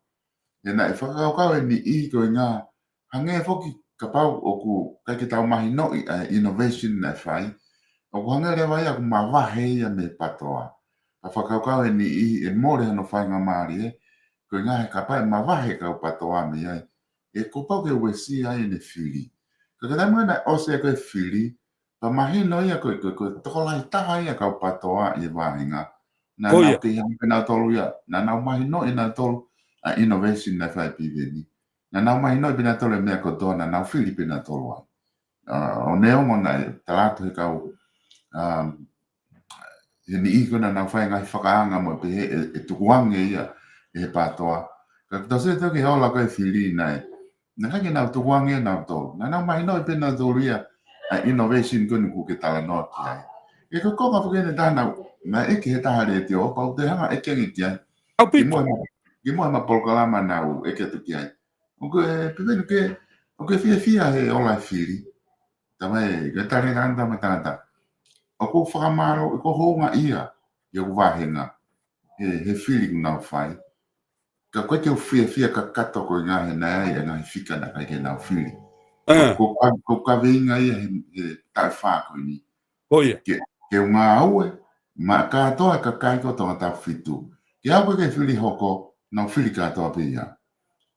he naʻe fakakaukau e niʻihi ko e ngā, hangē foki kapau ʻoku ʻikai ke tau mahinoʻi ʻa e innovation naʻe fai, ʻoku hangē leva ia ʻoku mavahe ia mei he PTOA. Ka fakakaukau e niʻihi ʻe mole hano faingamālie, ko e ngaahi kapau ʻe mavahe kau PTOA mei ai, ʻe kuo pau ke uesia ai ʻene fili. Ka ko e taimi naʻe ʻosi ai ko e fili, pea mahino ia ko e, ko e, ko e tokolahi taha ia kau PTOA ʻi he vāhenga. Naʻa nau kei hanga pē nautolu ia, naʻa nau mahinoʻi nautolu ʻa e innovation naʻe fai ʻe Piveni. Naʻa nau mahinoʻi pē nautolu e meʻa kotoa, naʻa nau fili pē nautolu ai. ʻA, ʻo neongo naʻe tala atu he kau, um, he niʻihi ko ē naʻa nau fai e ngaahi fakaanga mo pehē ʻe, ʻe tukuange ia ʻe he PTOA. Ka ʻoku tau sio atu ki he ola ko e fili naʻe, naʻe ʻikai ke nau tukuange nautolu. Naʻa nau mahinoʻi pē nautolu ia ʻa e innovation ko eni ʻoku ke talanoa ki ai. Ē, ko e konga foki eni ʻe taha naʻa nau ʻeke he taha letiō, pea u toe hanga ʻo ʻeke ange ki ai. ʻAupito. Kimuʻa he ma-, kimuʻa he ma polokalama naʻa ku ʻeke atu ki ai. ʻOku ke, Piveni, ʻoku ke, ʻoku ke fiefia he ola e fili? Talamai ʻe he talēkangata mo e tangata, ʻoku ou fakamālō, ʻoku ou houngaʻia ʻi hoku vāhenga he, he fili ʻoku nau fai. Ka ʻoku ʻikai ke u fiefia kakato ko e ngaahi, he naʻe ʻi ai e ngaahi fika naʻe ʻikai ke nau fili. Ko, ko, ko e kaveinga ia he, he taʻu ʻe fā ko eni. Ke, ke u ngāue maʻa kātoa e kakai ko Tongatapu fitu. Ke aʻu ko ē ki he fili hoko, nau fili kātoa pē ia.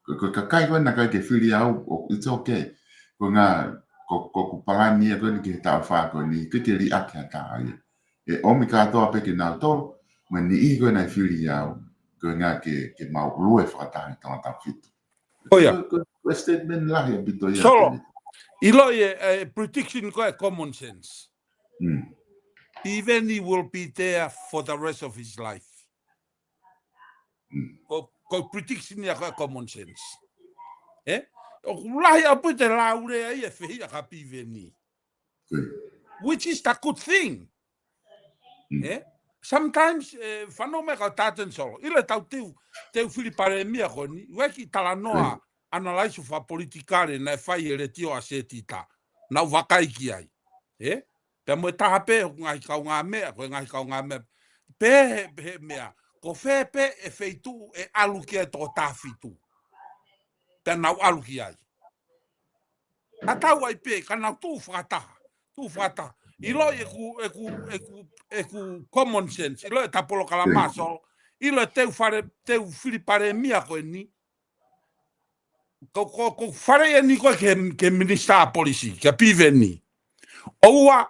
Ko, ko e kakai ko ē naʻe ʻikai ke fili au, ʻo, it's okay. Ko e ngā, ko, ko ʻeku palani ia ko eni ki he taʻu ʻe fā ko eni, ke, ke liʻaki ha taha ia. ʻE ʻomi kātoa pē kinautolu, mo e niʻihi ko ē naʻe fili au, ko e ngā ke, ke mau lue fakataha ʻi Tongatapu fitu. Ko ia. Ko, ko, ko e statement lahi ʻaupito ia. Solo, ʻiloʻi e, e prediction ko e common sense. Piveni will be there for the rest of his life. Ko, ko e prediction ia ko e common sense. Ē? ʻOku lahi ʻaupito e laulea ia ʻe fehiʻa kia Piveni. Which is the good thing. Ē? Sometimes, ē, fanongo mai kau tāteni Solo. ʻIlo e tau teu, teu fili palēmia ko eni. ʻOku ʻi ai e kiʻi talanoa, analyse fakapolitikale naʻe fai ʻe he letiō ʻa Setita. Naʻa ku vakai ki ai. Ē? Pea mo e taha pē, ʻoku ngaahi kaungāmeʻa, ko e ngaahi kaungāmeʻa. Pehē, pehē meʻa, ko fē pē e feituʻu ʻe ʻalu ki ai e toko taha fitu. Pea nau ʻalu ki ai. Tatau ai pē, ka nau tuʻu fakataha. Tuʻu fakataha. ʻIloʻi ʻeku, ʻeku, ʻeku, ʻeku common sense. ʻIloʻi e ta polokalama Solo. ʻIloʻi e teu fale, teu fili palēmia ko eni. Ko, ko, ko fale eni ko ē ki he, ki he minisitā polisi, kia Piveni. ʻOua,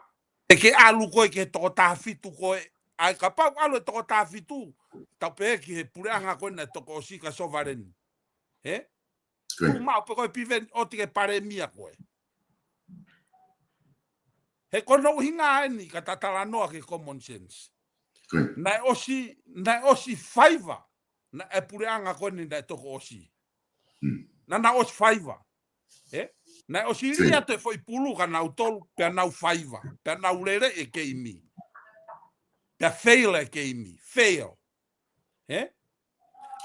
Te ke ʻalu koe ki he toko taha fitu koe, ʻa ia kapau ʻalu e toko taha fitu, tau pehē ki he puleʻanga ko ē naʻe toko ʻosi ka sovaleni. Hē? Tuʻumaʻu pē koe Piveni ʻo te ke palēmia koe. He ko hono ʻuhinga eni ka ta talanoa ki he common sense. Naʻe ʻosi, naʻe ʻosi faiva, naʻe puleʻanga ko eni naʻe toko ʻosi. Naʻa nau ʻosi faiva. Hē? Naʻe ʻosi lī atu e foʻi pulu kia nautolu, pea nau faiva, pea nau lele e keimi. Pea fail e keimi, fail. Hē?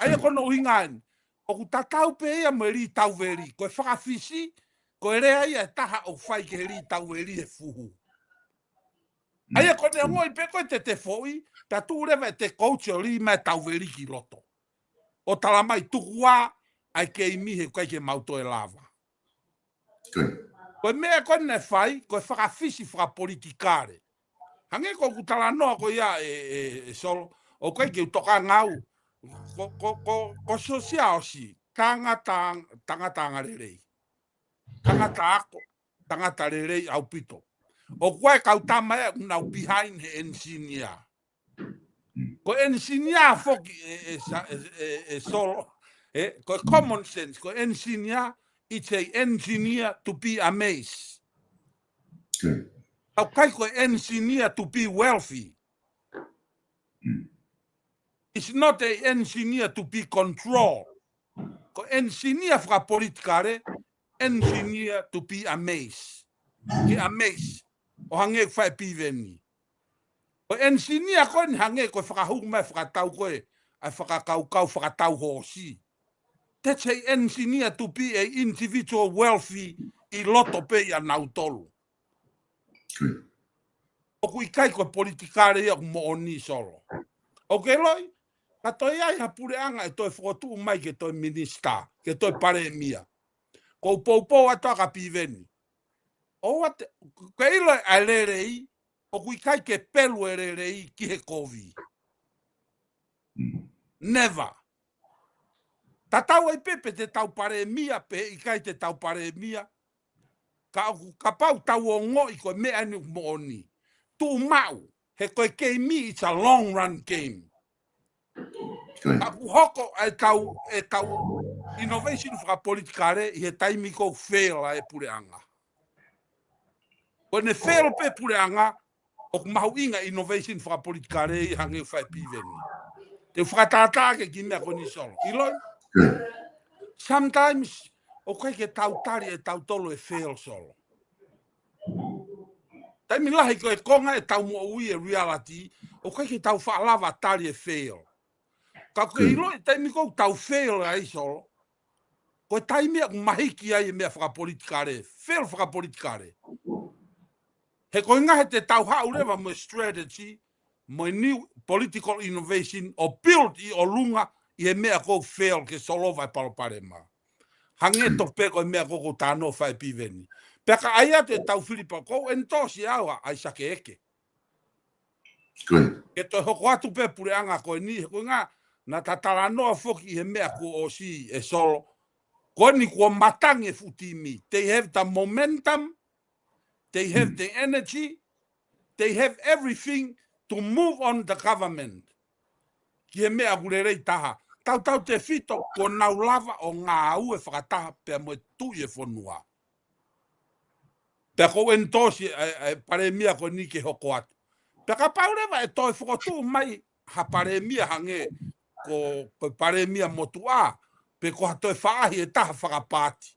ʻA ia ko hono ʻuhinga eni, ʻoku tatau pē ia mo e lī tauveli, ko e fakafisi, ko e lea ia ʻe taha ʻoku fai ki he lī tauveli he fuhu. ʻA ia ko ʻene ongoʻi pē ko ē te te foʻi, pea tuʻu leva e te coach ʻo lī mai e tauveli ki loto. ʻO tala mai tuku ā ʻa e keimi he ʻikai ke mau toe lava. Ko e meʻa ko eni naʻe fai, ko e fakafisi fakapolitikale. Hangē ko ʻeku talanoa ko ia ē, ē, ē Solo, ʻoku ʻikai ke u tokanga au, ko, ko, ko, ko Siosiua ʻosi, tangata, tangata angalelei. Tangata ako, tangata lelei ʻaupito. ʻOku ʻi ai e kau tama ia ʻoku nau behind he engineer. Ko e engineer foki ē, ē, sa-, ē, ē, ē Solo, ē, ko e common sense, ko e engineer, it's a engineer to be amazed. ʻOku ʻikai ko e engineer to be wealthy. It's not a engineer to be controlled. Ko e engineer fakapolitikale, engineer to be amazed. Ke amazed. ʻO hangē ko e fai Piveni. Ko e engineer ko eni hangē ko e fakahū mai fakatau ko ē, ʻa e fakakaukau fakatau hoosi. That's a engineer to be a individual wealthy ʻi loto pē ia nautolu. ʻOku ʻikai ko e politikale ia ʻoku moʻoni Solo. ʻOku ke ʻiloʻi, ka toe ʻi ai ha puleʻanga ʻe toe fokotuʻu mai ke toe minisitā, ke toe palēmia. Ko u poupou atu ā kia Piveni. ʻOua te, ke ʻilo ʻa e lelei, ʻoku ʻikai ke pelu e lelei ki he kovi. Never. Tatau ai pē pe te tau palēmia, pe ʻikai te tau palēmia. Ka ʻoku kapau tau ongoʻi ko e meʻa eni ʻoku moʻoni. Tuʻumaʻu, he ko e keimi, it's a long run game. Ka ʻoku hoko ʻa e tau, e tau innovation fakapolitikale ʻi he taimi ko ē ʻoku fail ai e puleʻanga. Ko ʻene fail pē puleʻanga, ʻoku mahuʻinga innovation fakapolitikale ʻi hangē ʻoku fai Piveni. Te u fakatātā ke ki meʻa ko eni Solo. ʻIloʻi? Sometimes, ʻoku ʻikai ke tau tali ʻe tautolu e fail Solo. Taimi lahi ko e konga ʻetau moʻui e reality, ʻoku ʻikai ke tau faʻa lava tali e fail. Ka ʻoku ke ʻiloʻi taimi ko ē ʻoku tau fail ai Solo. Ko e taimi ia ʻoku mahiki ai e meʻa fakapolitikale, fail fakapolitikale. He ko e ʻuhinga he te tau haʻu leva mo e strategy, mo e new political innovation, ʻo build ʻi ʻolunga ʻi he meʻa ko ē ʻoku fail ke solova e palopalema. Hangē tofu pē ko e meʻa ko ē ʻoku ou talanoa fai Piveni. Pea ka ʻai atu e tau fili pa ko u endorse au ʻa ʻAisake Eke. Ke toe hoko atu pē puleʻanga ko eni, he ko e ʻuhinga, naʻa ta talanoa foki ʻi he meʻa kuo ʻosi ē Solo. Ko eni kuo matangi e fuʻu timi. They have the momentum, they have the energy, they have everything to move on the government. Ki he meʻa ʻoku lelei taha. Tautautefito, kuo nau lava ʻo ngāue fakataha pea mo e tuʻi e fonua. Pea ko u endorse ʻa e, ʻa e palēmia ko eni ke hoko atu. Pea kapau leva ʻe toe fokotuʻu mai ha palēmia hangē ko, ko e palēmia motuʻa, pe ko ha toe faʻahi ʻe taha fakapaati.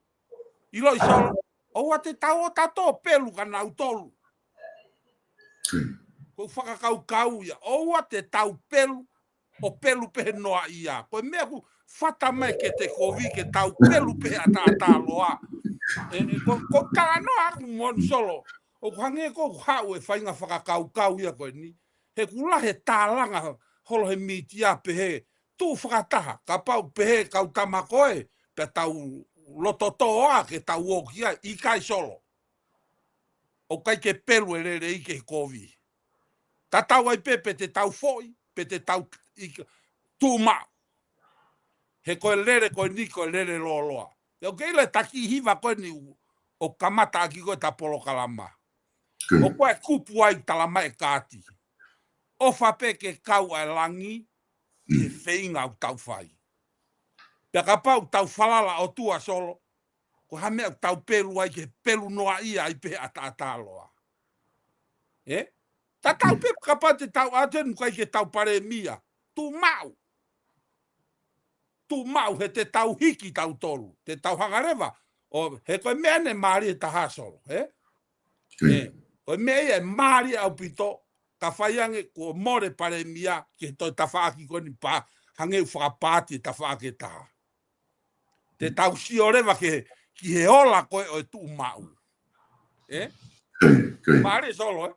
ʻIloʻi Solo, ʻoua te tau ō tautolu pelu kia nautolu. Ko u fakakaukau ia, ʻoua te tau pelu ʻo pelu pē he noaʻia. Ko e meʻa ʻoku fata mai ke te kovi ke tau pelu pē he ʻataʻatā loa. ʻE, ʻe, ko, ko u talanoa ʻaku mo eni Solo. ʻOku hangē ko ʻeku haʻu e faʻahinga fakakaukau ia ko eni. He ʻoku lahi e tālanga holo he mītia pehē. Tuʻu fakataha, kapau pehē kau tama ko ē, pea tau loto-tō ā ke tau ō ki ai, ʻikai Solo. ʻOku ʻikai ke pelu e lelei ki he kovi. Tatau ai pē pe te tau foʻi, pe te tau ika, tuʻumaʻu. He ko e lele ko eni ko e lele lōloa. Pea ʻoku ke ʻilo e taki hiva ko eni ʻoku kamata ʻaki ko ē ʻeta polokalama. ʻOku ʻi ai e kupu ʻoku talamai ʻe Kaati, ʻofa pē ke kau ʻa e langi ʻi he feinga ʻoku tau fai. Pea kapau ʻoku tau falala ʻOtua, Solo, ko e hā e meʻa ʻoku tau pelu ai, ke pelu noaʻia ai pē ʻataʻatā loa? Ē? Tatau pē kapau te tau ʻatu eni ʻoku ʻikai ke tau palēmia. Tuʻu maʻu. Tuʻu maʻu he te tau hiki tautolu. Te tau hanga leva ʻo, he ko e meʻa eni ʻe mālie taha, Solo, ē? Ē, ko e meʻa ia ʻe mālie ʻaupito, ka fai ange kuo mole palēmia ki he toe tafaʻaki ko eni pea hangē ʻoku fakapaati e tafaʻaki ʻe taha. Te tau sio leva ki he, ki he ola ko ē ʻo e tuʻu maʻu. Ē? Mālie, Solo, ē?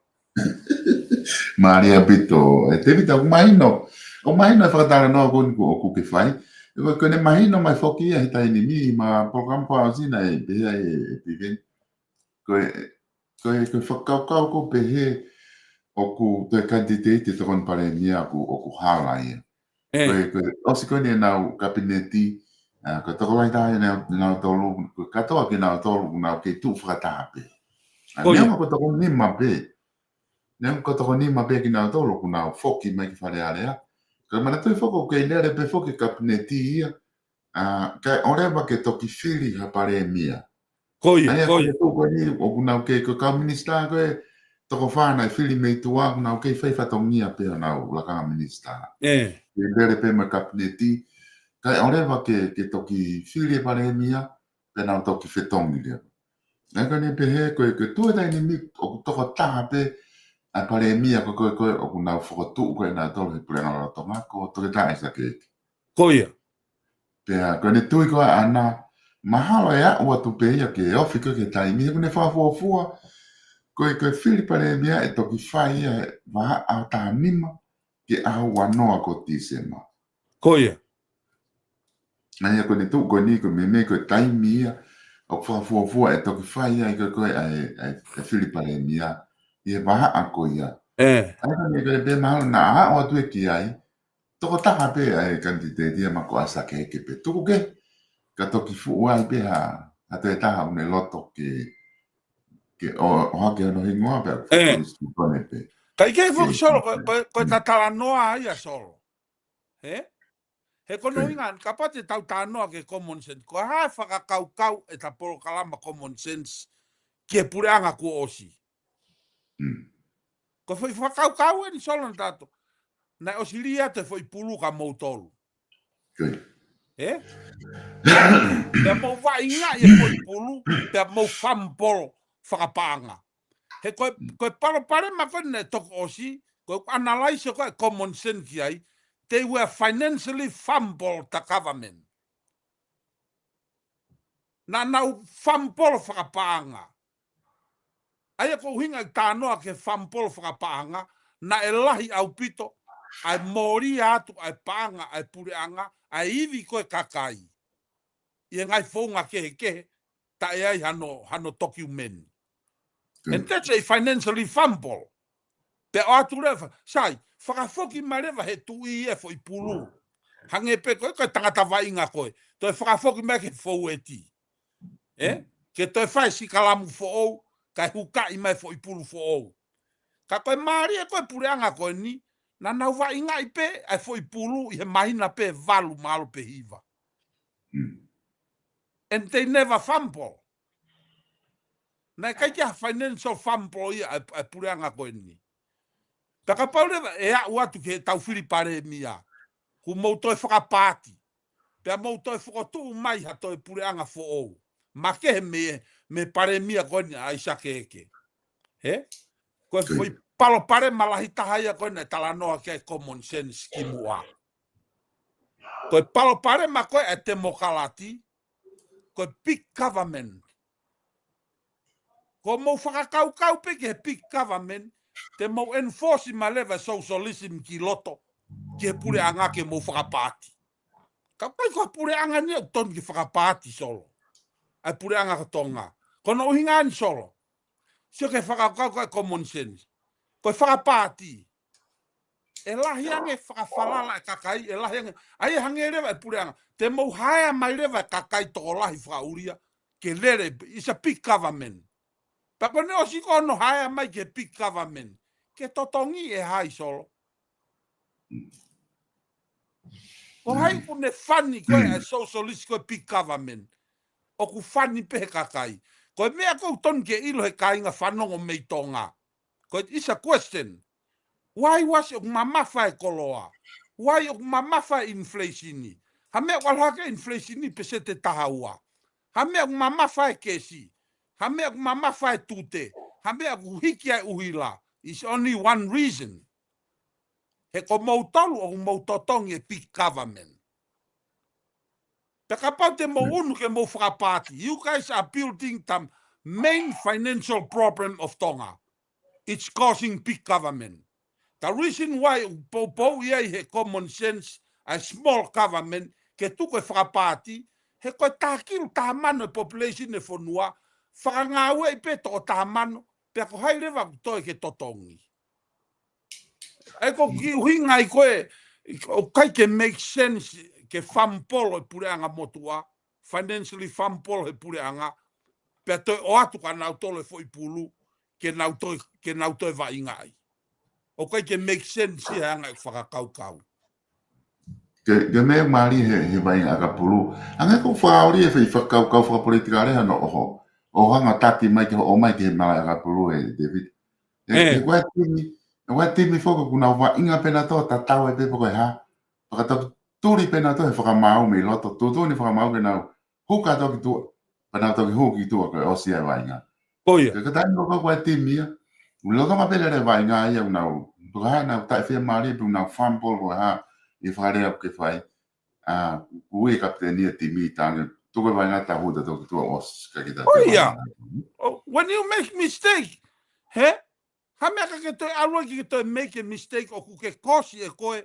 Mālie ʻaupito. ʻE Tēvita, ʻoku mahino, ʻoku mahino e fakatalanoa ko eni ʻoku, ʻoku ke fai. Ko e, ko ʻene mahino mai foki ia he taimi ni, ma polokalama fakaʻosi naʻe pehē ai ʻe, ʻe Piveni. Ko e, ko e, ko e fakakaukau ko ē pehē ʻoku toe kanititeiti tokoni palēmia ʻoku, ʻoku hala ia. Ko e, ko e ʻosi ko eni ʻenau kapineti, ʻa, ko e tokolahi taha ʻenau, ʻenau tolu, ko e katoa kinautolu ʻoku nau kei tuʻu fakataha pē. ʻA, neongo ko e toko nima pē. Neongo ko e toko nima pē kinautolu ʻoku nau foki mai ki Fale Alea. Ka manatuʻi foki ʻoku kei lele pē foki e kapineti ia. ʻA, kae ʻoleva ke toki fili ha palēmia. Ko ia, ko ia. Ko eni ʻoku nau kei, ko e kau minisitā ko ē toko fā naʻe fili mei tuʻa, ʻoku nau kei fai fatongia pē ʻenau lakanga minisitā. Ē. Kei lele pē mo e kapineti, kae ʻoleva ke, ke toki fili e palēmia, pea nau toki fetongi leva. Naʻe ʻikai ke ne pehē ko e, ko e tuʻu e taimi ni ʻoku tokotaha pē ʻa e palēmia ko ē, ko ē, ko ē ʻoku nau fokotuʻu ko ē nautolu he puleʻanga lolotonga, ko Toketā ʻAisake Eke. Ko ia. Pea ko ʻene tui ko ē ʻaʻana, mahalo ʻe aʻu atu pē ia ke ofi ko ē ki he taimi, he ʻoku ne fakafuofua, ko e, ko e fili palēmia ʻe toki fai ia he vahaʻa ʻaho taha nima ki he ʻaho ua noa ko Tīsema. Ko ia. ʻA ia ko ʻene tuʻu ko eni ko e meimei ko e taimi ia ʻoku fakafuofua ʻe toki fai ai ko ē, ko ē ʻa e, ʻa e, ʻa e fili palēmia ʻi he vahaʻa ko ia. Ē. ʻA ia ko ʻene, ko ʻene pehē mahalo naʻa aʻu atu ē ki ai, tokotaha pē ʻa e kanititeiti ia ma ko ʻAisake Eke pē. Tuku kehe, ka toki fuʻu ai pē ha, ha toe taha ʻoku ne loto ke, ke ʻo, ʻohake hono hingoa pē, ē, ko ʻene pē. Kae kehe foki, Solo, ko, ko, ko e talanoa ia, Solo. Ē? He ko hono ʻuhinga, kapau te tau talanoa ki he common sense, ko e hā e fakakaukau ʻeta polokalama common sense ki he puleʻanga kuo ʻosi? Ko e foʻi fakakaukau eni, Solo, naʻa tau, naʻe ʻosi lī atu e foʻi pulu kia moutolu. Ē? Pea mou vaʻingaʻi e foʻi pulu, pea mou fumble fakapaʻanga. He ko e, ko e palopalema ko ē naʻe toki ʻosi, ko e analyze ko ē common sense ki ai, they were financially fumble the government. Naʻa nau fumble fakapaʻanga. ʻA ia ko e ʻuhinga e talanoa ki he fumble fakapaʻanga, naʻe lahi ʻaupito ʻa e mōlia atu ʻa e paʻanga ʻa e puleʻanga, ʻa e ivi ko ē kakai ʻi he ngaahi founga kehekehe, taʻe ʻi ai hano, hano tokiumeni. And that's a financially fumble. Pea ʻoatu leva, sai, fakafoki mai leva he tuʻi e foʻi pulu. Hangē pē ko e, ko e tangata vaʻinga ko ē. Toe fakafoki mai ki he foueti. Ē? Ke toe fai sikalamu foʻou, kae hukaʻi mai foʻi pulu foʻou. Ka ko e mālie ko ē puleʻanga ko eni, naʻa nau vaʻingaʻi pē ʻa e foʻi pulu ʻi he māhina pē valu mahalo pe hiva. And they never fumble. Naʻe ʻikai ke ʻi ai ha financial fumble ia ʻa e, ʻa e puleʻanga ko eni. Pea kapau leva ʻe aʻu atu ki heʻetau fili palēmia, kuo mou toe fakapaati. Pea mou toe fokotuʻu mai ha toe puleʻanga foʻou. Makehe mei, mei he palēmia ko eni ʻa ʻAisake Eke. Ē? Ko e foʻi palopalema lahi taha ia ko ē naʻe talanoa ki ai common sense kimuʻa. Ko e palopalema ko ē ʻa e temokalati, ko e big government. Ko hoʻomou fakakaukau pē ki he big government, te mou enforce mai leva e socialism ki loto, ki he puleʻanga ke mou fakapaati. Ka ʻoku ʻikai ko ha puleʻanga eni ʻoku totonu ke fakapaati, Solo. ʻA e puleʻanga ko Tonga. Ko hono ʻuhinga eni, Solo. Sio ki he fakakaukau ko ē common sense. Ko e fakapaati. ʻE lahi ange fakafalala e kakai, ʻe lahi ange. ʻA ia hangē leva e puleʻanga. Te mou hire mai leva e kakai tokolahi fakaʻulia ke lele, it's a big government. Pea ko ʻene ʻosi ko hono haea mai ki he big government, ke totongi ʻe hai, Solo? Ko hai ʻoku ne fani ko ē ʻa e socialist ko e big government? ʻOku fani pē he kakai. Ko e meʻa ʻoku totonu ke ʻilo he kāinga fanongo mei Tonga. Ko e, it's a question. Why was ʻoku mamafa e koloa? Why ʻoku mamafa e inflation? Ha meʻa ʻoku ʻalu hake e inflation ʻi he peseti ʻe taha ua? Ha meʻa ʻoku mamafa e kesi? Ha meʻa ʻoku mamafa e tute? Ha meʻa ʻoku hiki ai e ʻuhila? It's only one reason. He ko moutolu ʻoku mou totongi e big government. Pea kapau te mou unu ke mou fakapaati, you guys are building the main financial problem of Tonga. It's causing big government. The reason why ʻoku poupou ia ʻi he common sense ʻa e small government ke tuku e fakapaati, he ko e taha kilu taha mano e population e fonua, fakangāueʻi pē toko taha mano, pea ko hai leva ʻoku toe ke totongi? ʻA ia ko e kiʻi ʻuhinga ia ko ē, ʻoku ʻikai ke make sense ke fumble e puleʻanga motuʻa, financially fumble he puleʻanga, pea toe ʻoatu kia nautolu e foʻi pulu, ke nau toe, ke nau toe vaʻingaʻi. ʻOku ʻikai ke make sense ia he anga e fakakaukau. Ke, ke meʻa mālie he, he vaʻinga ʻakapulu. Hangē ko e fakaoli e fai fakakaukau fakapolitikale hano ʻoho. ʻO hanga taki mai ke hoʻo mai ki he malaʻe ʻakapulu ē, David. He, ʻe, he ko e timi, he ko e timi foki ʻoku nau vaʻinga pē nautolu, tatau ai pē pe ko e hā. Fakatau tuli pē nautolu he fakamaau mei loto, tuʻutuʻuni fakamaau ke nau huka toki tuʻa, pea nau toki huki tuʻa ko e ʻosi e vaʻinga. Ko ia. Ka, ka taimi ko ē ko e timi ia, ʻoku lolotonga pē lele e vaʻinga ia ʻoku nau, toka hā nau taʻefiemālie pe ʻoku nau fumble ko e hā, ʻi he fakalea ʻoku ke fai. ʻA, ʻoku ui e kapiteni e timi tange, tuku e vaʻinga ta huta toki tuʻa ʻosi ka kita. Ko ia. Vaʻinga. Oh, when you make mistake, he? Ha meʻa ka ke toe ʻalu ai ke toe make a mistake ʻoku ke kosi ʻe koe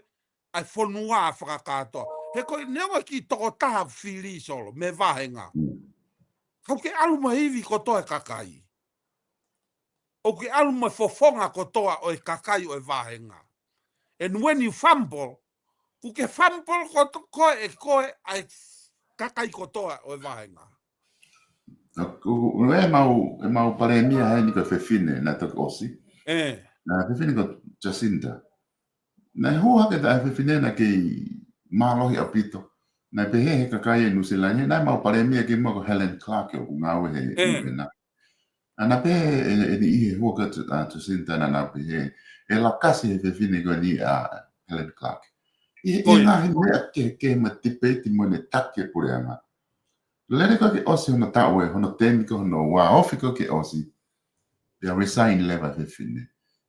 ʻa e fonua fakakātoa. He ko e neongo e kiʻi tokotaha fili, Solo, mei he vāhenga. Mm. Ka ʻoku ke ʻalu mo e ivi kotoa e kakai. ʻOku ke ʻalu mo e fofonga kotoa ʻo e kakai ʻo e vāhenga. And when you fumble, ʻoku ke fumble koto-, koe ʻe koe ʻa e kakai kotoa ʻo e vāhenga. ʻOku, ʻoku, ʻe mau, ʻe mau palēmia heni ko e fefine naʻe toki ʻosi. ʻE. Naʻe fefine ko Jacinda. Naʻe hū hake ʻa e fefine naʻe kei mālohi ʻaupito. Naʻe pehē he kakai ʻi Nuʻusila ni, naʻe mau palēmia kimuʻa ko Helen Clark ʻoku ngāue he ʻE. U N. ʻA naʻe pehē ʻe, ʻe niʻihi he hū hake ʻa Jacinda naʻa nau pehē, ʻe lakasi he fefine ko eni ʻa Helen Clark. ʻI he, ʻi he ngaahi meʻa kehekehe mo e tipeiti mo ʻene taki e puleʻanga. Lele ko ē ke ʻosi hono taʻu ē, hono temi ko hono ua, ofi ko ē ke ʻosi. Pea resign leva e fefine.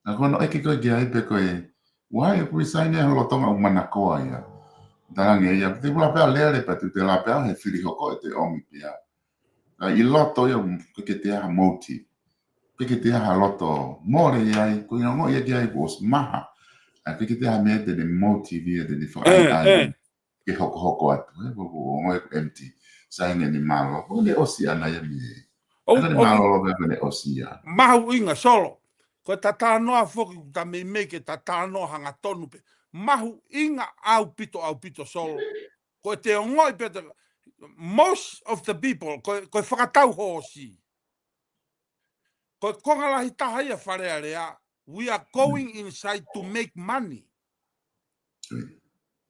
Naʻa ko hono ʻeke ko ē ki ai pe ko e, why ʻoku resign ē, he lolotonga ʻoku manakoa ia. Talange ia, te pula pea lele pea tu te la pea he fili hoko ʻe te ʻomi pea. ʻA ʻi loto ia, ʻoku ʻikai ke toe ʻi ai ha motive. ʻIkai ke toe ʻi ai ha loto mole ia, ko e ongo ia ki ai kuo ʻosi maha. ʻA ʻikai ke toe ʻi ai ha meʻa te ne motive ia, te ne fakaʻaiʻai. ʻE, ʻe. Ke hokohoko atu, ē, ko, ko, ongo e empty. Sai ne ni mālō, ko ne ʻosi ʻana ia mi. ʻO, ʻana ni mālō lo mea ko ne ʻosi ia. Mahuʻinga, Solo. Ko e talanoa foki, ta meimei ke talanoa hangatonu pē. Mahuʻinga ʻaupito, ʻaupito, Solo. Ko e te ongoʻi pē te, most of the people, ko, ko e fakatau hoosi. Ko e konga lahi taha ia Fale Alea, we are going inside to make money.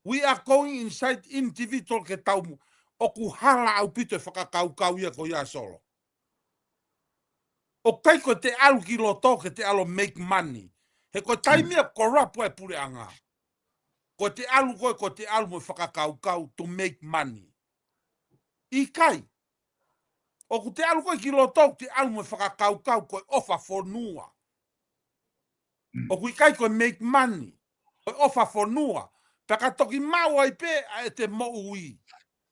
We are going inside individual ke tau mu-, ʻoku hala ʻaupito e fakakaukau ia ko ia, Solo. ʻOku ʻikai ko e te ʻalu ki loto ke te ʻalu make money. He ko e taimi ia corrupt e puleʻanga. Ko e te ʻalu ko ē, ko e te ʻalu mo e fakakaukau to make money. ʻIkai. ʻOku te ʻalu ko ē ki loto, te ʻalu mo e fakakaukau ko e ʻofa fonua. ʻOku ʻikai ko e make money. Ko e ʻofa fonua. Pea ka toki maʻu ai pē ʻa e te moʻui.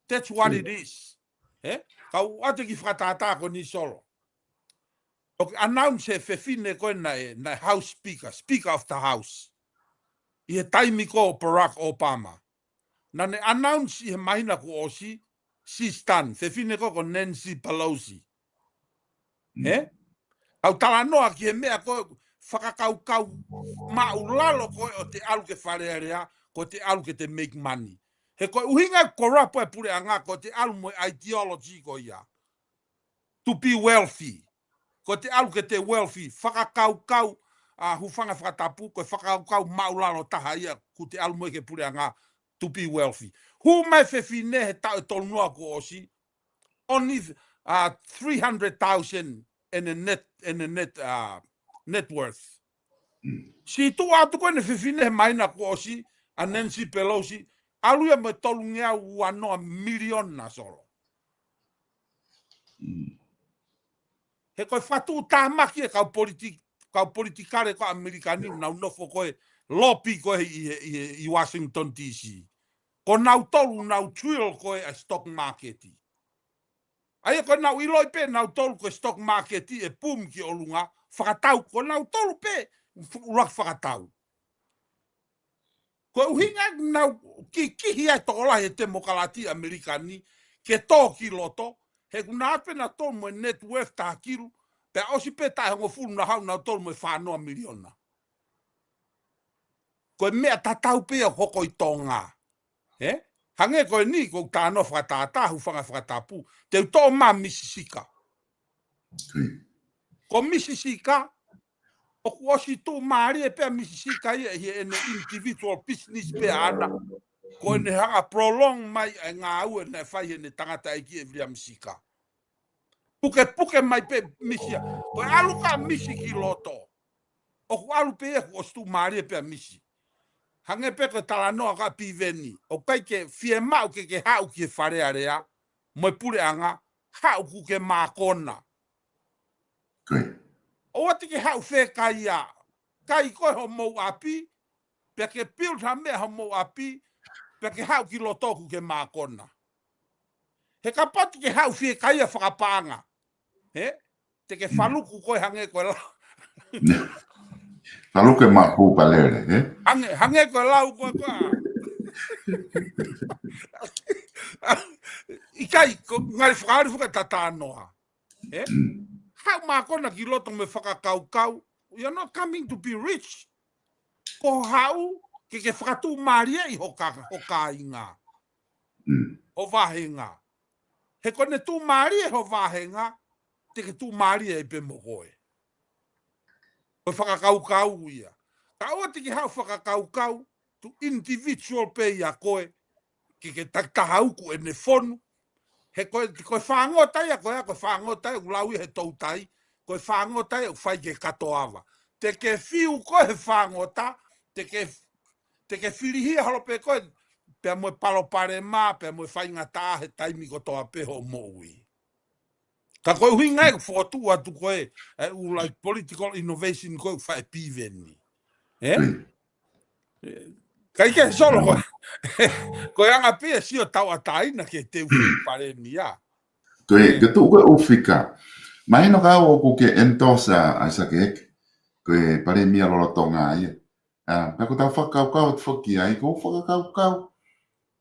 That's what it is. He? Kau ʻoatu e kiʻi fakatātā ko eni, Solo. ʻOku announce e fefine ko ē naʻe, naʻe House Speaker, Speaker of the House. ʻI he taimi ko Barack Obama. Naʻa ne announce ʻi he māhina kuo ʻosi, she's done, fefine ko ē ko Nancy Pelosi. He? Kau talanoa ki he meʻa ko e fakakaukau māʻulalo ko ē ʻo te ʻalu ke Fale Alea, ko e te ʻalu ke te make money. He ko e ʻuhinga corrupt e puleʻanga, ko e te ʻalu mo e ideology ko ia. To be wealthy. ko ʻete ʻalu ke te wealthy, fakakaukau, ʻa, hūfanga he fakatapu, ko e fakakaukau māʻulalo taha ia, ʻoku te ʻalu mo ia ki he puleʻanga to be wealthy. Hū mai fefine he taʻu ʻe tolu noa kuo ʻosi, only, uh, three hundred thousand in a net, in a net, uh, net worth. Siʻi tuʻu atu ko eni fefine he māhina kuo ʻosi, ʻa Nancy Pelosi, ʻalu ia mo e tolungeau ua noa miliona, Solo. He ko e fakatuʻutāmaki e kau politi-, kau politikale ko ē ʻAmelika ni, nau nofo ko ē lobby ko ē ʻi, ʻi, ʻi Washington D C. Ko nautolu nau drill ko ē ʻa e stock market. ʻA ia ko ʻenau ʻiloʻi pē nautolu ko e stock market ʻe boom ki ʻolunga, fakatau, ko nautolu pē ʻuluaki fakatau. Ko e ʻuhinga ʻenau kikihi ai tokolahi e temokalati ʻAmelika ni ke tō ki loto, he ʻoku nau ʻave nautolu mo e net worth taha kilu, pea ʻosi pē taʻu ʻe hongofulu nau haʻu nautolu mo e fā noa miliona. Ko e meʻa tatau pē ia ʻoku hoko ʻi Tonga. He? Hangē ko eni, ʻoku ou talanoa fakatātā, hūfanga he fakatapu, te u toʻo mai Misi Sika. Ko Misi Sika, ʻoku ʻosi tuʻumālie pē ʻa Misi Sika ia ʻi heʻene individual business pē ʻaʻana. Ko ʻene hanga prolong mai e ngāue naʻe fai heʻene tangataʻeiki ʻe Viliami Sika. Pukepuke mai pē Misi ia. Ko e ʻalu ko ē ʻa Misi ki loto, ʻoku ʻalu pē ia kuo ʻosi tuʻumālie pē ʻa Misi. Hangē pē ko e talanoa ko ē ʻa Piveni. ʻOku ʻikai ke fiemaʻu ke ke haʻu ki he Fale Alea mo e puleʻanga, haʻu kuo ke mākona. ʻOua te ke haʻu fekaia. Kai ko ē homou ʻapi, pea ke build ha meʻa homou ʻapi, pea ke haʻu ki loto kuo ke mākona. He kapau te ke haʻu fekaia fakapaʻanga, he? Te ke faluku koe hangē ko e lau. Faluku e mapu palele, he? Hangē, hangē ko e lau ko ē ko ā. ʻIkai, ko e ngali fakaali fuka tatanoa. He? Haʻu mākona ki loto mo e fakakaukau, you're not coming to be rich. Ko haʻu ke ke fakatuʻumālieʻi ho ka-, ho kāinga. Ho vāhenga. He ko ʻene tuʻumālie ho vāhenga, te ke tuʻumālie ai pē mo koe. Ko e fakakaukau ia. Ka ʻoua te ke haʻu fakakaukau, to individual pē ia koe, ke ke takitaha uku ʻene fonu. He ko e, ko e fāngota ia, ko e, ko e fāngota ia, ʻoku lau ia he toutai, ko e fāngota ia ʻoku fai ki he katoava. Te ke fiu koe he fāngota, te ke, te ke filihia holo pē koe, pea mo e palopalema, pea mo e faingataʻa he taimi kotoa pē hoʻo moʻui. Ka ko e ʻuhinga ia ʻoku fokotuʻu atu ko ē, e ʻū, like, political innovation ko ē ʻoku fai ʻe Piveni. He? ʻIkai ke Solo ko ē. Ko e anga pē ia sio tauʻatāina ke teu palēmia. Ko e, ke tuʻu ko ē ʻū fika. Mahino ka ʻoku ke endorse ʻa ʻAisake Heke. Ko e palēmia lolotonga ia. ʻA, pea ko ʻetau fakakaukau atu foki ai, ko e fakakaukau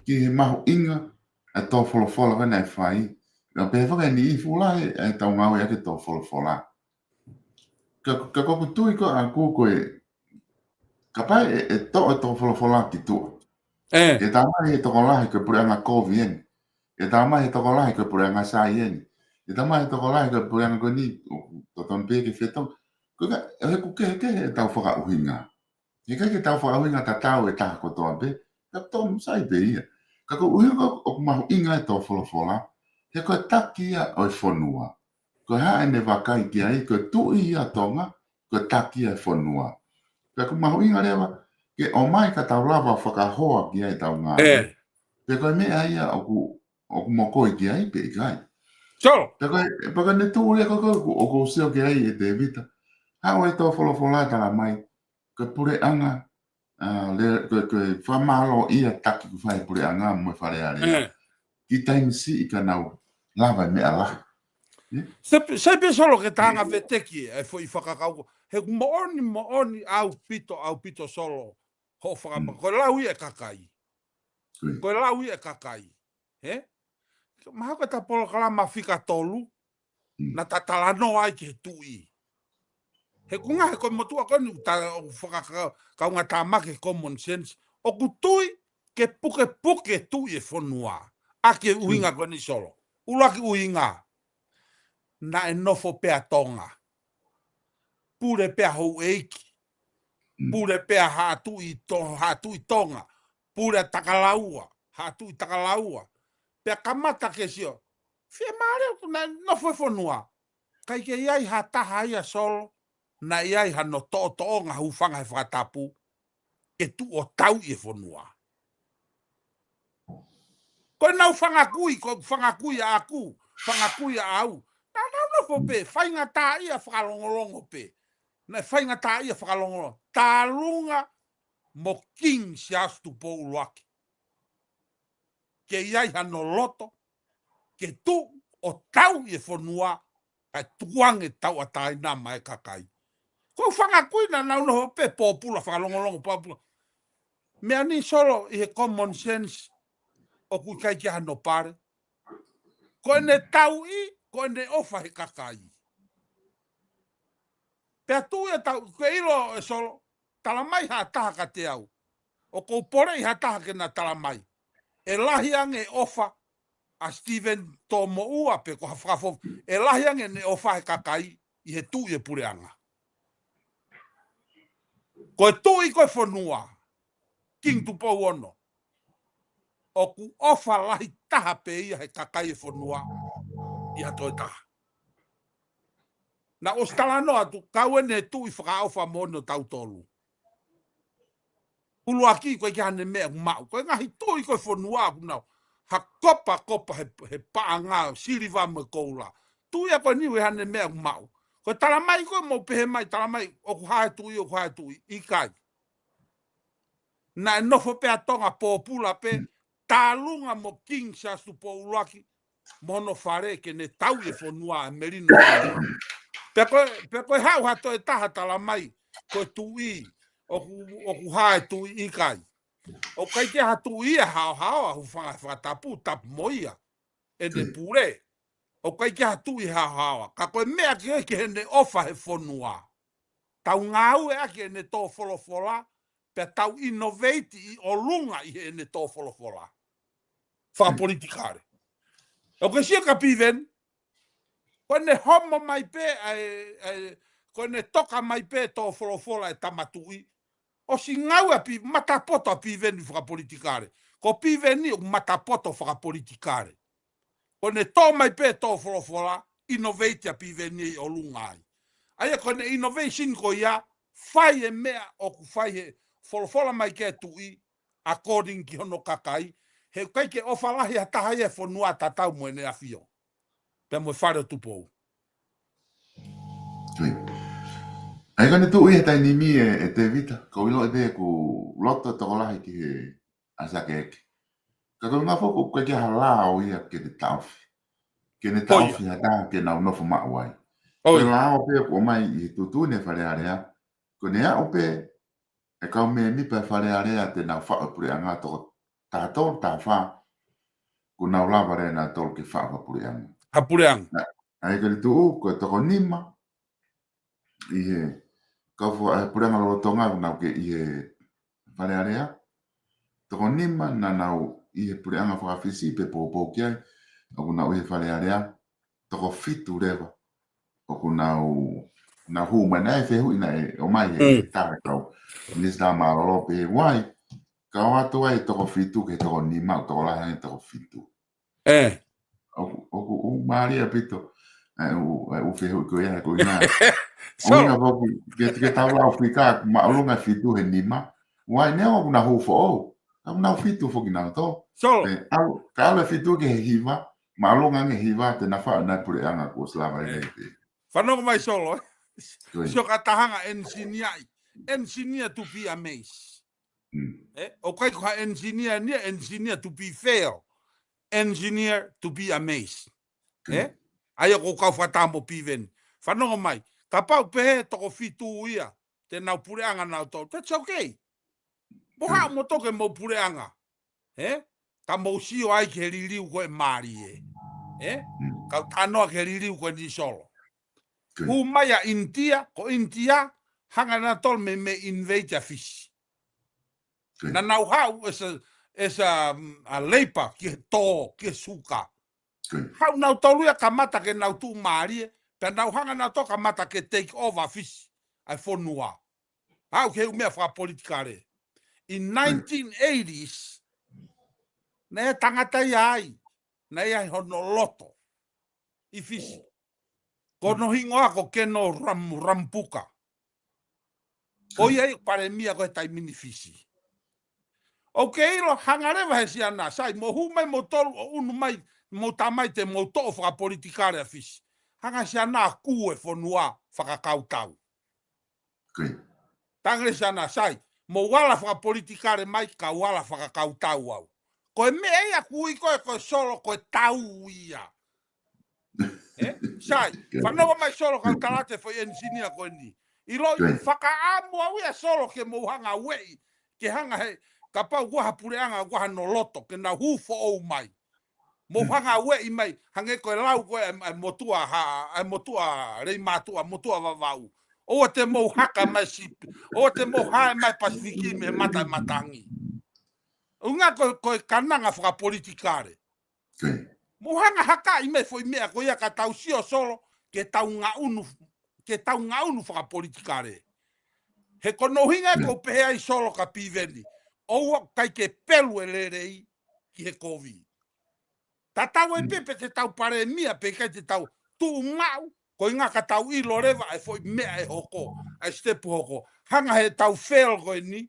ki he mahuʻinga ʻa e tō folofola ko ē naʻe fai. ʻA, pehē foki ʻe he niʻihi fuʻu lahi ʻetau ngāueʻaki e tō folofola. Ka, ka ko ʻeku tui ko ē ʻaʻaku ko e, kapau ʻe, ʻe toʻo e tō folofola ki tuʻa. ʻE. ʻE talamai ʻe he tokolahi ko e puleʻanga kovi eni. ʻE talamai ʻe he tokolahi ko e puleʻanga sai eni. ʻE talamai ʻe he tokolahi ko e puleʻanga ko eni, ʻoku totonu pē ke fetongi. Ko e ka, ʻe he ʻoku kehekehe ʻetau fakaʻuhinga. He ʻikai ke tau fakaʻuhinga tatau e taha kotoa pē, ka tonu sai pē ia. Ka ko e ʻuhinga ʻoku mahuʻinga e tō folofola, he ko e taki ia ʻo e fonua. Ko e hā ʻene vakai ki ai, ko e tuʻi ia ʻo Tonga, ko e taki ia e fonua. Pea ʻoku mahuʻinga leva, ke ʻomai ka tau lava fakahoa ki ai ʻetau ngāue. ʻE. Pea ko e meʻa ia ʻoku, ʻoku mokoi ki ai pe ʻikai. Solo. Pea ko e, pea ko ʻene tuʻu ia ko ē ʻoku, ʻoku ou sio ki ai ʻe Tēvita. Haʻu e tō folofola talamai, ko e puleʻanga, ʻa, le, ko e, ko e fakamālō ia taki ʻoku fai ʻe he puleʻanga mo e Fale Alea. ʻE. Ki taimi siʻi ka nau lava e meʻa lahi. ʻE? Sai pē, sai pē Solo ke ta hanga veteki e foʻi fakakaukau. He ʻoku moʻoni, moʻoni ʻaupito, ʻaupito Solo. Hoʻo fakama-, ko e lau ia ʻa e kakai. Ko e lau ia ʻa e kakai. He? Mahalo ko ʻeta polokalama fika tolu, naʻa ta talanoa ai ki he tuʻi. He ʻoku ngaahi ko e motuʻa ko eni ʻoku ta, ʻoku fakaka-, kaungatāmaki he common sense. ʻOku tui ke pukepuke tuʻi e fonua. ʻA e ʻuhinga ko eni Solo. ʻUluaki ʻuhinga. Naʻe nofo pē ʻa Tonga. pule pē ʻa Houʻeiki, pule pē ʻa Haʻa Tuʻi To-, Haʻa Tuʻi Tonga, pule ʻa Takalaua, Haʻa Tuʻi Takalaua. Pea kamata ke sio, fiemālie ʻoku nau nofo he fonua. ʻIkai ke ʻi ai ha taha ia Solo, naʻe ʻi ai hano toʻotoʻonga hūfanga he fakatapu, ke tuʻu ʻo tauʻi e fonua. Ko ʻenau fanga kui, ko e fanga kui ʻaʻaku, fanga kui ʻaʻau. Naʻa nau nofo pē, faingataʻaʻia fakalongolongo pē. Naʻe faingataʻaʻia fakalongolongo. Tālunga mo King Siaosi Tupou ʻUluaki. Ke ʻi ai hano loto, ke tuʻu ʻo tauʻi e fonua, kae tukuange tauʻatāina maʻa e kakai. Ko e fanga kui naʻa nau nofo pē pōpula, fakalongolongo pōpula. Meʻa ni Solo ʻi he common sense, ʻoku ʻikai ke ʻi ai hano pale. Ko ʻene tauʻi, ko ʻene ʻofa he kakai. Pea tuʻu e tau, ke ʻilo ʻe Solo, tala mai ha taha kiate au. ʻOku ou poleʻi ha taha ke na tala mai. ʻE lahi ange ʻofa ʻa Steven Tomoʻua pe ko ha fakafofu. ʻE lahi ange ʻene ʻofa he kakai ʻi he tuʻi e puleʻanga. Ko e tuʻi ko e fonua, King Tupou Ono. ʻOku ʻofa lahi taha pē ia he kakai e fonua ʻi ha toe taha. Naʻa ku ʻosi talanoa atu, kau ʻene tuʻi fakaʻofa moʻoni ʻo tautolu. ʻUluaki ko e ʻikai ke ʻi ai hano meʻa ʻoku maʻu. Ko e ngaahi tuʻi ko e fonua ʻoku nau. Ha kopa kopa he, he paʻanga, siliva mo e koula. Tuʻi ia ko eni ʻoku ʻikai hano meʻa ʻoku maʻu. Ko e tala mai ko e mou pehē mai, tala mai, ʻoku hā e tuʻi, ʻoku hā e tuʻi. ʻIkai. Naʻe nofo pē ʻa Tonga pōpula pē, tālunga mo King Siaosi Tupou ʻUluaki, mo hono fale ke ne tauʻi e fonua ʻa e melino. Pea ko e, pea ko e haʻu ha toe taha tala mai, ko e tuʻi, ʻoku, ʻoku hā e tuʻi ʻikai. ʻOku ʻikai ke ʻi ai ha tuʻi ia haohaoa, hūfanga he fakatapu, tapu mo ia. ʻEne pule. ʻOku ʻikai ke ʻi ai ha tuʻi haohaoa. Ka ko e meʻa ke, ke ʻi ai hano ʻofa he fonua. Tau ngāueʻaki ʻene tō folofola, pea tau innovate ʻi ʻolunga ʻi heʻene tō folofola. Fakapolitikale. ʻOku ke sio kia Piveni, ko ʻene homo mai pē, ʻa e, ʻa e, ko ʻene toka mai pē tō folofola e tama tuʻi. ʻOsi ngāue ʻa Pi-, matapoto ʻa Piveni fakapolitikale. Ko Piveni ʻoku matapoto fakapolitikale. Ko ʻene tō mai pē tō folofola, innovate ʻa Piveni ʻi ʻolunga ai. ʻA ia ko ʻene innovation ko ia, fai e meʻa ʻoku fai he folofola mai ki he tuʻi, according ki hono kakai, he ʻikai ke ʻofa lahi ha taha ia he fonua tatau mo ʻEne ʻAfio. Pea mo e Fale ʻo Tupou. Tui. ʻA ia ko ʻene tuʻi he taimi ni ē, ʻe Tevita, ko e ʻilo ʻe pē ʻoku loto tokolahi ki he ʻAsi Hake ʻEiki. Ka ko e ngaahi foʻi ko e ʻikai ke ʻi ai ha lao ia ke te taʻofi. Ke ne taʻofi ha taha ke nau nofo maʻu ai. Ko e lao pē ʻoku ʻomai ʻi he tuʻutuʻuni e Fale Alea. Ko ʻene aʻu pē e kau mēmipa e Fale Alea te nau faʻu e puleʻanga toko taha tolu, taha fā. Kuo nau lava leva nautolu ke faʻu ha puleʻanga. Ha puleʻanga. ʻA ia ko ʻene tuʻu, ko e toko nima, ʻi he kau fo-, ʻa e puleʻanga lolotonga ʻoku nau kei ʻi he Fale Alea. Toko nima naʻa nau ʻi he puleʻanga faka-Fisi pe poupou ki ai, ʻoku nau ʻi he Fale Alea. Toko fitu leva ʻoku nau, nau hū mai naʻe fehuʻi naʻe ʻomai he taha kau Minisitā Mālōlō pe ʻe ʻi ai. Kau atu ai toko fitu ki he toko nima, ʻoku tokolahi ange toko fitu. ʻOku, ʻoku, ʻoku mālie ʻaupito. ʻE, ʻoku, ʻoku fehuʻi ko ia, ko ina. ʻOku ʻi ai foki, ke, ke tau lau fika, māʻolunga fitu he nima. ʻOku ʻi ai nai ʻoku nau hū foʻou. ʻOku nau fitu foki nautolu. ʻE, ʻalu, ka ʻalu e fitu ki he hiva, māʻolunga ange hiva, te nau faʻu ʻenau puleʻanga kuo ʻosi lava lelei pē. Fanongo mai Solo, ē? Sio ki he taha ʻenisinia. Engineer to be amazed. ʻE, ʻoku ʻikai ko ha engineer ni, engineer to be failed. Engineer to be amazed. ʻE? ʻA ia ʻoku ou kau fakataha mo Piveni. Fanongo mai. Kapau pehē toko fitu ia, te nau puleʻanga nautolu. That's okay. Mou haʻu moutolu ke mou puleʻanga. ʻE? Ka mou sio ai ki he liliu ko ē mālie. ʻE? Kau talanoa ki he liliu ko eni Solo. Hū mai ʻa ʻInitia, ko ʻInitia, hanga nautolu mei, mei invade ʻa Fisi. Naʻa nau haʻu as a, as a, um, a labor ki he tō, ki he suka. Haʻu nautolu ia kamata ke nau tuʻumālie, pea nau hanga nautolu kamata ke take over Fisi. ʻa e fonua. Aʻu ki he ʻū meʻa fakapolitikale. In nineteen eighties, naʻe tangata ia ai, naʻe ʻi ai hono loto ʻi Fisi. Ko hono hingoa ko Keno Ram-, Rabuka. Ko ia ʻi palēmia ko e taimi ni Fisi. ʻOku ke ʻilo hanga leva he Siana, sai, mou hū mai moutolu ʻo ʻunu mai, mou tā mai te mou toʻo fakapolitikale ʻa Fisi. Hanga Siana kū e fonua fakakautau. Tangata Siana, sai, mou ala fakapolitikale mai, kau ala fakakautau au. Ko e meʻa ia ʻoku ui ko e, ko e Solo, ko e tau ia. Sai, fanongo mai Solo kau tala atu e foʻi enisinia ko eni. ʻIloʻi, fakaʻamu au ia Solo ke mou hanga ueʻi, ke hanga he, kapau ʻoku ʻi ai ha puleʻanga ʻoku ʻi ai hano loto, ke nau hū foʻou mai. Mou hanga ueʻi mai, hangē ko e lau ko e, ʻa e motuʻa ha, ʻa e motuʻa Leimātuʻa, motuʻa Vavaʻu. ʻOua te mou haka mai sipi, ʻoua te mou hae mai Pasifiki mei he mata e matangi. ʻUhinga ko, ko e kananga fakapolitikale. Mou hanga hakaʻi mai foʻi meʻa ko ia ka tau sio Solo, ke tau ngaʻunu, ke tau ngaʻunu fakapolitikale. He ko hono ʻuhinga ʻoku ou pehē ai Solo kia Piveni. ʻOua ʻikai ke pelu e lelei ki he kovi. Tatau ai pē pe te tau palēmia pe ʻikai te tau tuʻu maʻu, ko e ʻuhinga ka tau ʻilo leva e foʻi meʻa ʻe hoko, ʻa e sitepu hoko. Hanga he tau fail ko eni,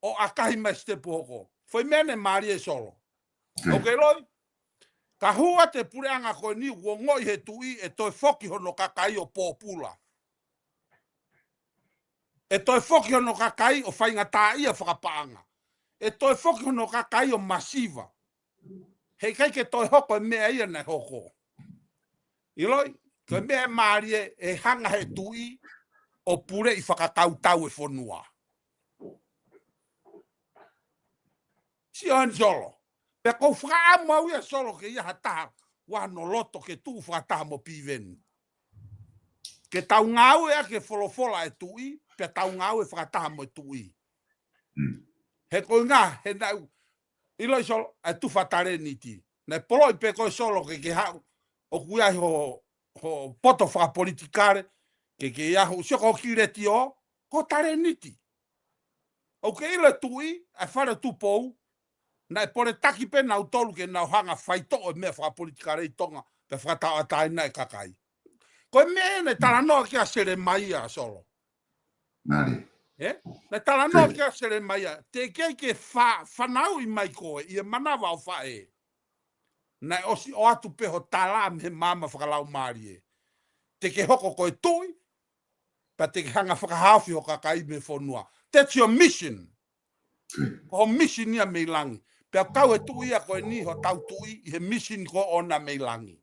ʻo ʻakahi mai sitepu hoko. Foʻi meʻa ʻeni mālie Solo. ʻOku ke ʻiloʻi, ka hū atu e puleʻanga ko eni, ʻoku ongoʻi he tuʻi, ʻe toe foki hono kakai ʻo pōpula. ʻE toe foki hono kakai ʻo faingataʻaʻia fakapaʻanga. ʻE toe foki hono kakai ʻo masiva. Heʻikai ke toe hoko e meʻa ia naʻe hoko. ʻIloʻi, ko e meʻa mālie ʻe hanga he tuʻi ʻo puleʻi fakakautau e fonua. Sio eni Solo. Pea ʻoku ou fakaʻamu au ia Solo ke ʻi ai ha taha, ʻoku ʻi ai hano loto ke tuʻu fakataha mo Piveni. Ke tau ngāueʻaki e folofola e tuʻi, pea tau ngāue fakataha mo e tuʻi. He ko e ʻuhinga, he naʻu, ʻiloʻi Solo, ʻa e tufa talēniti. Naʻe poloʻi pē ko e Solo ke ke haʻu, ʻoku ʻi ai ho, ho poto fakapolitikale, ke ke ʻi ai ho, sio ko ki letiō, ko talēniti. ʻOku ke ʻilo e tuʻi, ʻa e Fale Tupou, naʻe poletaki pē nautolu ke nau hanga faitoʻo e meʻa fakapolitikale ʻi Tonga, pea fakatauʻatāina e kakai. Ko e meʻa ē naʻe talanoa ki ai Selemaia Solo. Ē? Naʻe talanoa ki ai Selemaia. Teʻeki ai ke fa-, fanauʻi mai koe, ʻi he manava ʻo faʻē. Naʻe ʻosi ʻoatu pē ho tala mei he maama fakalaumālie. Te ke hoko ko e tuʻi, pea te ke hanga fakahaofi ho kakai mei he fonua. That's your mission. Ko ho mission ia mei langi. Pea kau e tuʻi ia ko eni hotau tuʻi ʻi he mission ko ē ʻoʻona mei langi.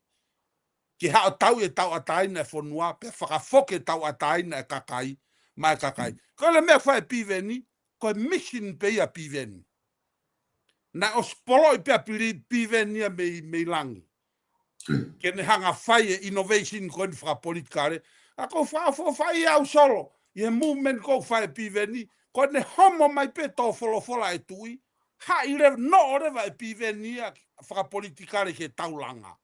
Ke haʻu ʻo tauʻi e tauʻatāina e fonua, pea fakafoki e tauʻatāina e kakai, maʻa e kakai. Ko e meʻa fai ʻe Piveni, ko e mission pē ia Piveni. Naʻe ʻosi poloʻi pē ʻa Pili-, Piveni ia mei, mei langi. Ke ne hanga fai e innovation ko eni fakapolitikale. ʻA ko e fakaʻofoʻofa ia au Solo, ʻi he movement ko ē fai ʻe Piveni, ko ʻene homo mai pē tō folofola e tuʻi, haʻi leva, noʻo leva ʻe Piveni ia fakapolitikale ki he taulanga.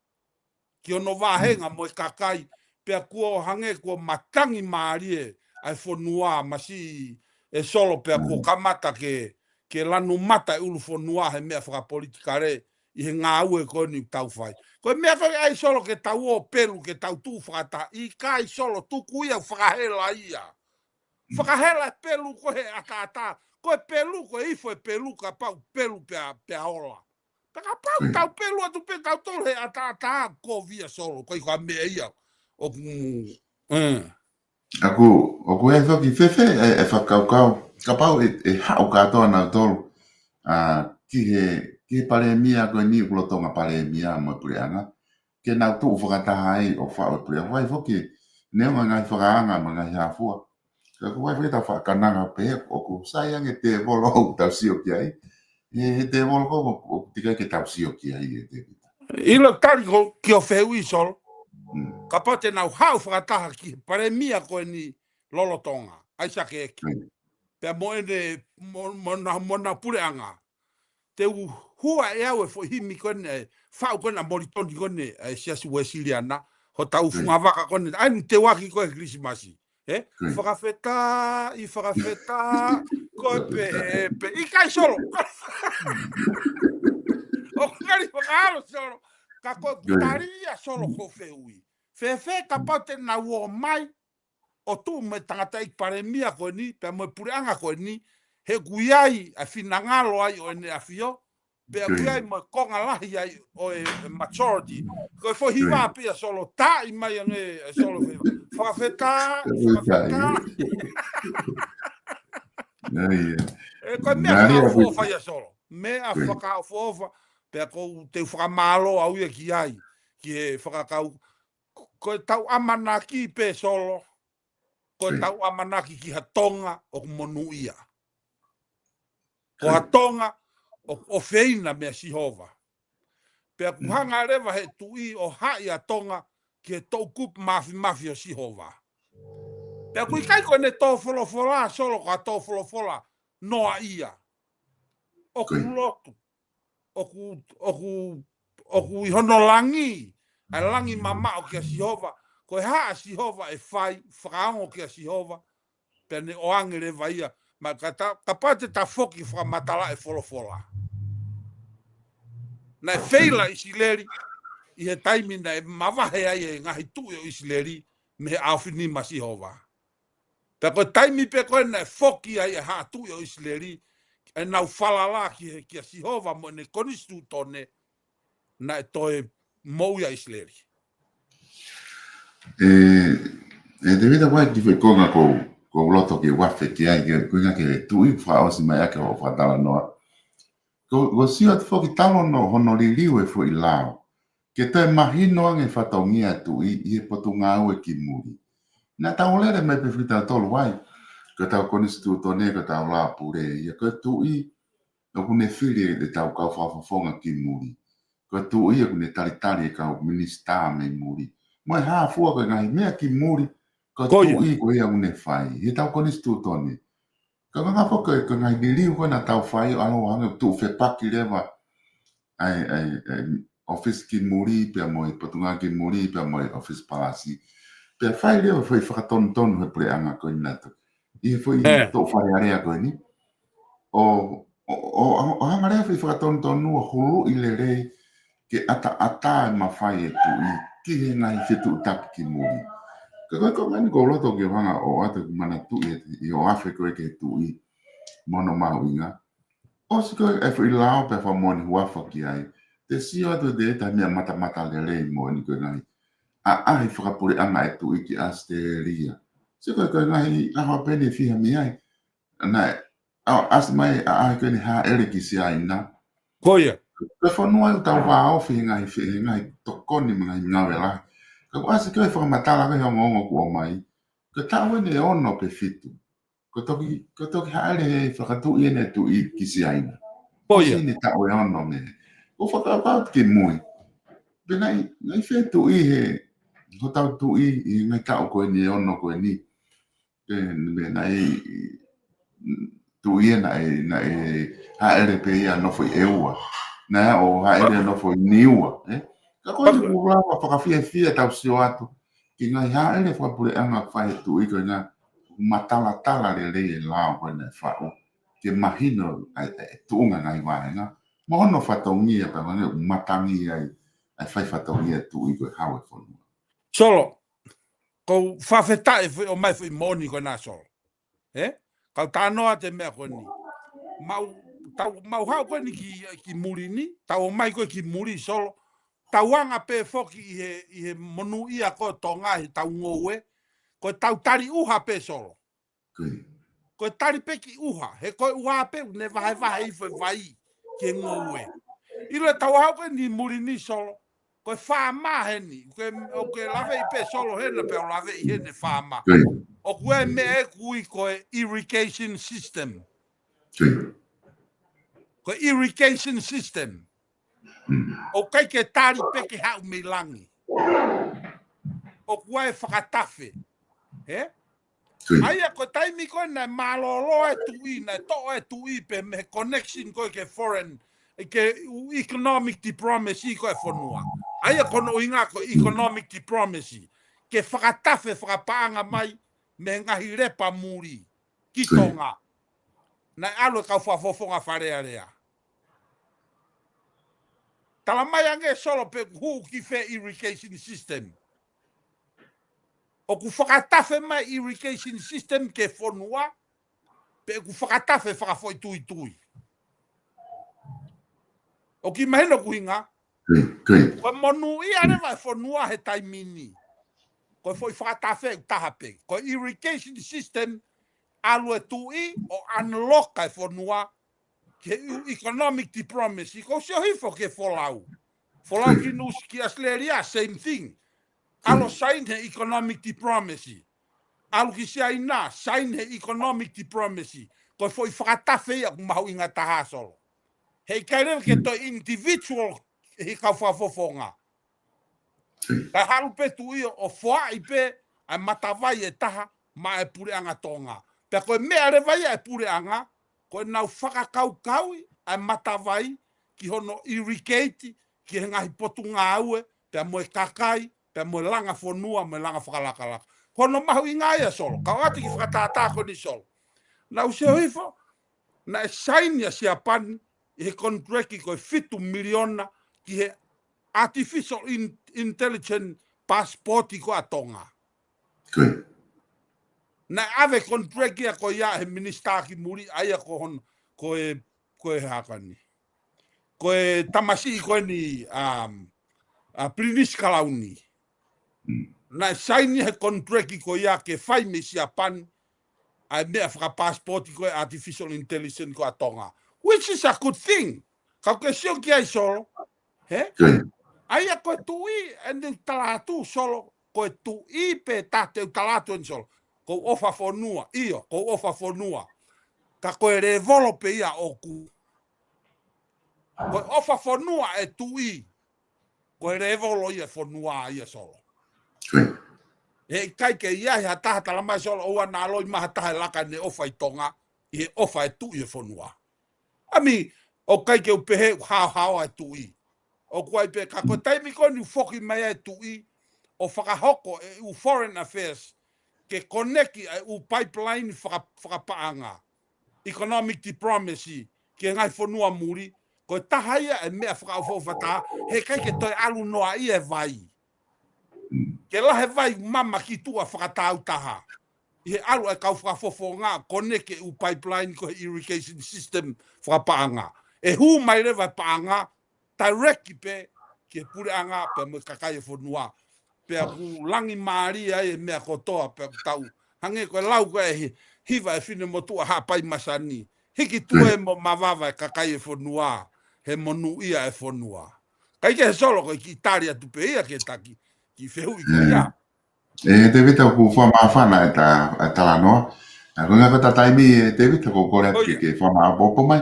Ki hono vāhenga mo e kakai, pea kuo hangē kuo matangi mālie ʻa e fonua masiʻi ē Solo pea kuo kamata ke, ke lanu mata e ʻulu fonua he meʻa fakapolitikale ʻi he ngāue ko eni ʻoku tau fai. Ko e meʻa ko ē ʻai Solo ke tau ō pelu ke tau tuʻu fakataha, ʻikai Solo tuku ia fakahela ia. Fakahela e pelu ko ē he ʻataʻatā. Ko e pelu, ko e ifo e pelu kapau pelu pea, pea ola. Pea kapau tau pelu atu pē tautolu he ʻataʻatā kovi ia Solo, ko e ʻikai ko ha meʻa ia. ʻOku, ē. ʻOku, ʻoku ʻi ai foki fēfē e, e fakakaukau. Kapau ʻe, ʻe haʻu kātoa nautolu. ʻA, ki he, ki he palēmia ko eni ʻoku lolotonga palēmia mo e puleʻanga. Ke nau tuʻu fakataha ai ʻo faʻu e puleʻanga. ʻOku ʻi ai foki, neongo e ngaahi fakaanga mo e ngaahi hā fua. Ka ʻoku ʻi ai foki ʻetau fakakananga pē, ʻoku sai ange tēvolo ʻoku tau sio ki ai. He, he tēvolo ko ē, ʻoku, ʻoku teʻeki ai ke tau sio ki ai ē Tēvita. ʻIlo tali ko, ki hoʻo fehuʻi Solo. Kapau te nau haʻu fakataha ki he palēmia ko eni lolotonga. ʻAisake ʻEki. Pea mo ʻene, mo, mo ʻena, mo ʻena puleʻanga. Te u hua ʻe au e foʻi himi ko eni, ʻe faʻu ko eni ʻa Molitoni ko eni, ʻa e Siasi Uēsiliana, hotau fungavaka ko eni, ʻa eni te u ʻaki ko ē Kilisimasi. Fakafetaʻi, fakafetaʻi, ko e pē, pē, ʻikai Solo. ʻOku ngali fakaʻalo Solo. Ka ko e tali ia Solo ko e fehuʻi. Fēfē kapau te nau ō mai, ʻo tuʻu mo e tangataʻeiki palēmia ko eni, pea mo e puleʻanga ko eni, he ʻoku ʻi ai ʻa e finangalo ai ʻo ʻEne ʻAfio, pea ʻoku ʻi ai mo e konga lahi ai ʻo e majority. Ko e foʻi hiva pē ia Solo, taaʻi mai ange ʻe Solo fēfē. Fakafetaʻi, fakafetaʻi. ʻE, ko e meʻa fakaʻofoʻofa ia Solo. Meʻa fakaʻofoʻofa, pea ʻoku ou teu fakamālō au ia ki ai, ki he fakakau, ko ʻetau ʻamanaki pē Solo, ko ʻetau ʻamanaki ki ha Tonga ʻoku monūʻia. Ko ha Tonga ʻoku ʻofeina meia Sihova. Pea ʻoku hanga leva he tuʻi ʻo haʻi ʻa Tonga ki he toʻukupu mafimafi ʻo Sihova. Pea ʻoku ʻikai ko ʻene tō folofola Solo ko ha tō folofola noaʻia. ʻOku lotu. ʻOku, ʻoku, ʻoku ʻi hono langi, ʻa e langi mamaʻo kia Sihova, ko e hā ʻa Sihova ʻe fai, fakaongo kia Sihova, pea ne ʻoange leva ia, ma ka ta, kapau te ta foki fakamatala e folofola. Naʻe feila ʻIsileli, ʻi he taimi naʻe mavahe ai e ngaahi tuʻi ʻo ʻIsileli, mei he ʻaofinima ʻa Sihova. Pea ko e taimi pē ko ē naʻe foki ai e haʻa tuʻi ʻo ʻIsileli, ʻenau falala ki he, kia Sihova mo ʻene konisitūtone, naʻe toe moʻui ʻa ʻIsileli. ʻE, ʻe Tēvita, ʻoku ʻi ai e kiʻi foʻi konga ʻoku ou, ʻoku ou loto ke u afe ki ai, ke, ko e ʻuhinga ki he tuʻi fakaʻosi mai ʻaki hoʻo fakatalanoa. Ko, ko e sio atu foki talu hono, hono liliu e foʻi lao. Ke toe mahino ange fatongia e tuʻi ʻi he potungāue ki muli. Naʻa tau lele mai pē foki tautolu ai, ko ʻetau konisitūtone, ko ʻetau lao pule, ʻa ia ko e tuʻi ʻoku ne fili ʻetau kau fakafofonga ki muli. Ko e tuʻi ʻoku ne talitali e kau minisitā mei muli. Mo e hā fua ko e ngaahi meʻa ki muli, ko e tuʻi ko ia ʻoku ne fai. ʻI heʻetau konisitūtone. Ka ko e ngaahi foki, ko e ngaahi liliu ko ē naʻa tau fai ʻo ʻalu ange ʻo tuʻu fepaki leva ʻa e, ʻa e, ʻa e ʻōfisi ki muli, pea mo e potungāue ki muli, pea mo e ʻōfisi palasi. Pea fai leva foʻi fakatonutonu he puleʻanga ko eni naʻe toki. ʻI he foʻi toʻu Fale Alea ko eni. ʻO, ʻo, ʻo, ʻo, ʻo hanga leva foʻi fakatonutonu ʻo huluʻi lelei ke ʻataʻatā e mafai e tuʻi ki he ngaahi fetuʻutaki ki muli. Ka ko e konga eni ʻoku ou loto ke u hanga ʻo ʻoatu ʻeku manatuʻi ʻi hoʻo afe ko ē ki he tuʻi mo hono mahuʻinga. ʻOsi ko ē e foʻi lao pea fakamoʻoni huafa ki ai. Te sio atu ʻe Tēvita ha meʻa matamata lelei moʻoni ko e ngaahi ʻaʻahi fakapuleʻanga e tuʻi ki ʻAositelēlia. Sio ko e, ko e ngaahi ʻaho pē ʻe fiha mei ai. Naʻe, ʻa, ʻasi mai ʻa, ʻa, ko ʻene hāʻele ki Siaina. Ko ia. Ko e fonua ʻoku tau vāofi he ngaahi fe-, he ngaahi tokoni mo e ngaahi ngāue lahi. Ka kuo ʻasi ko e fakamatala ko e ongoongo kuo ʻomai. Ko e taʻu eni ʻe ono pe fitu. Ko e toki, ko e toki hāʻele he fakatuʻi ʻene tuʻi ki Siaina. Ko ia. ʻOsi eni taʻu ʻe ono mei. ʻOku ou fakakaukau ki mui. Pea naʻe, naʻe fētuʻi he, hotau tuʻi ʻi he ngaahi taʻu ko eni ʻe ono ko eni. Ke, me naʻe, tuʻi ē naʻe, naʻe hāʻele pē ia nofo ʻi ʻEua. Naʻe ʻo hāʻele nofo ʻi Niua, ē? Ka ko e ʻuhinga lava fakafiefia tau sio atu ki he ngaahi hāʻele fakapuleʻanga fai he tuʻi ko e ngaahi matalatala lelei e lao ko ē naʻe faʻu. Ke mahino ʻa e, ʻa e tuʻunga ngaahi vāhenga. Mo hono fatongia pea ngaahi matangi ai, ʻa e fai fatongia tuʻi ko e hau e fonua. Solo, ʻoku ou fakafetaʻi foʻi ʻomai foʻi moʻoni ko ena Solo. Ē? Kau talanoa atu e meʻa ko eni. Mau, tau, mau haʻu ko eni ki, ki muli ni, tau ō mai ko ē ki muli Solo. Tau anga pē foki ʻi he, ʻi he monūʻia ko ē Tonga he tau ngoue. Ko e tau tali ʻuha pē Solo. Ko e tali pē ki ʻuha, he ko e ʻuha pē ʻoku ne vahevahe hifo e vai ki he ngoue. ʻIlo e tau haʻu ko eni muli ni Solo. Ko e fāmā heni, ʻoku ke, ʻoku ke laveʻi pē Solo hena pea u laveʻi heni e fāmā. ʻOku ʻi ai e meʻa ʻoku ui ko e irrigation system. Ko e irrigation system. ʻOku ʻikai ke tali pē ke haʻu mei langi. ʻOku ʻi ai e fakatafe. Ē? ʻA ia ko e taimi ko ē naʻe mālōlō e tuʻi, naʻe toʻo e tuʻi pē mei he connection ko ē ki he foreign, ki he economic diplomacy ko ē e fonua. ʻA ia ko hono ʻuhinga ko e economic diplomacy. Ke fakatafe fakapaʻanga mai, mei he ngaahi lepa muli ki Tonga. Naʻe ʻalu e kau fakafofonga Fale Alea. Tala mai ange Solo pe ʻoku hū ki fē irrigation system. ʻOku fakatafe mai irrigation system ki he fonua, pe ʻoku fakatafe fakafoʻituitui. ʻOku mahino ʻeku ʻuhinga? Ko e monūʻia leva e fonua he taimi ni. Ko e foʻi fakatafe ʻe taha pē. Ko e irrigation system, ʻalu e tuʻi ʻo unlock e fonua ki he economic diplomacy. Ko e sio hifo ki he folau. Folau ki Nusi, ki Australia, same thing. ʻAlu sign he economic diplomacy. ʻAlu ki Siaina, sign he economic diplomacy. Ko e foʻi fakatafe ia ʻoku mahuʻinga taha Solo. Heʻikai leva ke toe individual he kau fakafofonga. Kae haʻu pē tuʻi ʻo foaʻi pē ʻa e matavai ʻe taha maʻa e puleʻanga Tonga. Pea ko e meʻa leva ia e puleʻanga, ko ʻenau fakakaukauʻi ʻa e matavai ki hono irrigate ki he ngaahi potungāue, pea mo e kakai, pea mo e langa fonua, mo e langa fakalakalaka. Ko hono mahuʻinga ia Solo, kau atu ki he fakatātā ko eni Solo. Naʻa ku sio hifo, naʻe sign ʻa Siapani ʻi he contract ko e fitu miliona ki he artificial in-, intelligence passport ko ē ʻa Tonga. Naʻe ʻave contract ia ko ia he minisitā ki muli, ʻa ia ko hono, ko e, ko e hā ko eni. Ko e tamasiʻi ko eni, um, ʻa Pilinisi Kalauni. Naʻe sign ia he contract ko ia ke fai mei Siapani ʻa e meʻa fakapasipoti ko e artificial intelligence ko ē ʻa Tonga. Which is a good thing. Kau ke sio ki ai Solo. He? ʻA ia ko e tuʻi, ʻeni tala atu Solo, ko e tuʻi pē taha te u tala atu ʻeni Solo. Ko e ʻofa fonua, ʻio, ko e ʻofa fonua. Ka ko e lēvolo pē ia ʻoku. Ko e ʻofa fonua e tuʻi. Ko e lēvolo ia e fonua ia Solo. Heʻikai ke ʻi ai ha taha tala mai Solo, ʻoua naʻa loi mai ha taha e laka ʻene ʻofa ʻi Tonga, ʻi he ʻofa e tuʻi e fonua. ʻA mei, ʻoku ʻikai ke u pehē ʻoku haohaoa e tuʻi. ʻOku ʻi ai pē ka ko e taimi ko eni ʻoku foki mai ai e tuʻi, ʻo fakahoko e ʻū foreign affairs, ke koneki ʻa e ʻū pipeline faka-, fakapaʻanga. Economic diplomacy, ki he ngaahi fonua muli, ko e taha ia e meʻa fakaʻofoʻofa taha, heʻikai ke toe ʻalu noa ia e vai. Ke lahi e vai mama ki tuʻa fakatāutaha. ʻI he ʻalu ʻa e kau fakafofonga, koneki e ʻū pipeline ko e irrigation system fakapaʻanga. ʻE hū mai leva e paʻanga, direct pē ki he puleʻanga pea mo e kakai e fonua. Pea ʻoku langi mālie ai e meʻa kotoa pea ʻoku tau. Hangē ko e lau ko ē ʻa e hi-, hiva e finemotuʻa Haʻapai Masani. Hiki tuʻu ē mo mavava e kakai e fonua, he monūʻia e fonua. Kae kehe Solo ko e kiʻi tali atu pē ia ke taki, kiʻi fehuʻi ko ia. ʻE Tēvita, ʻoku fakamāfana e ta-, e talanoa. ʻA, ko e ʻuhinga ko e taimi ē Tēvita, ʻoku ou kole atu ke, ke fakamāʻopoʻopo mai.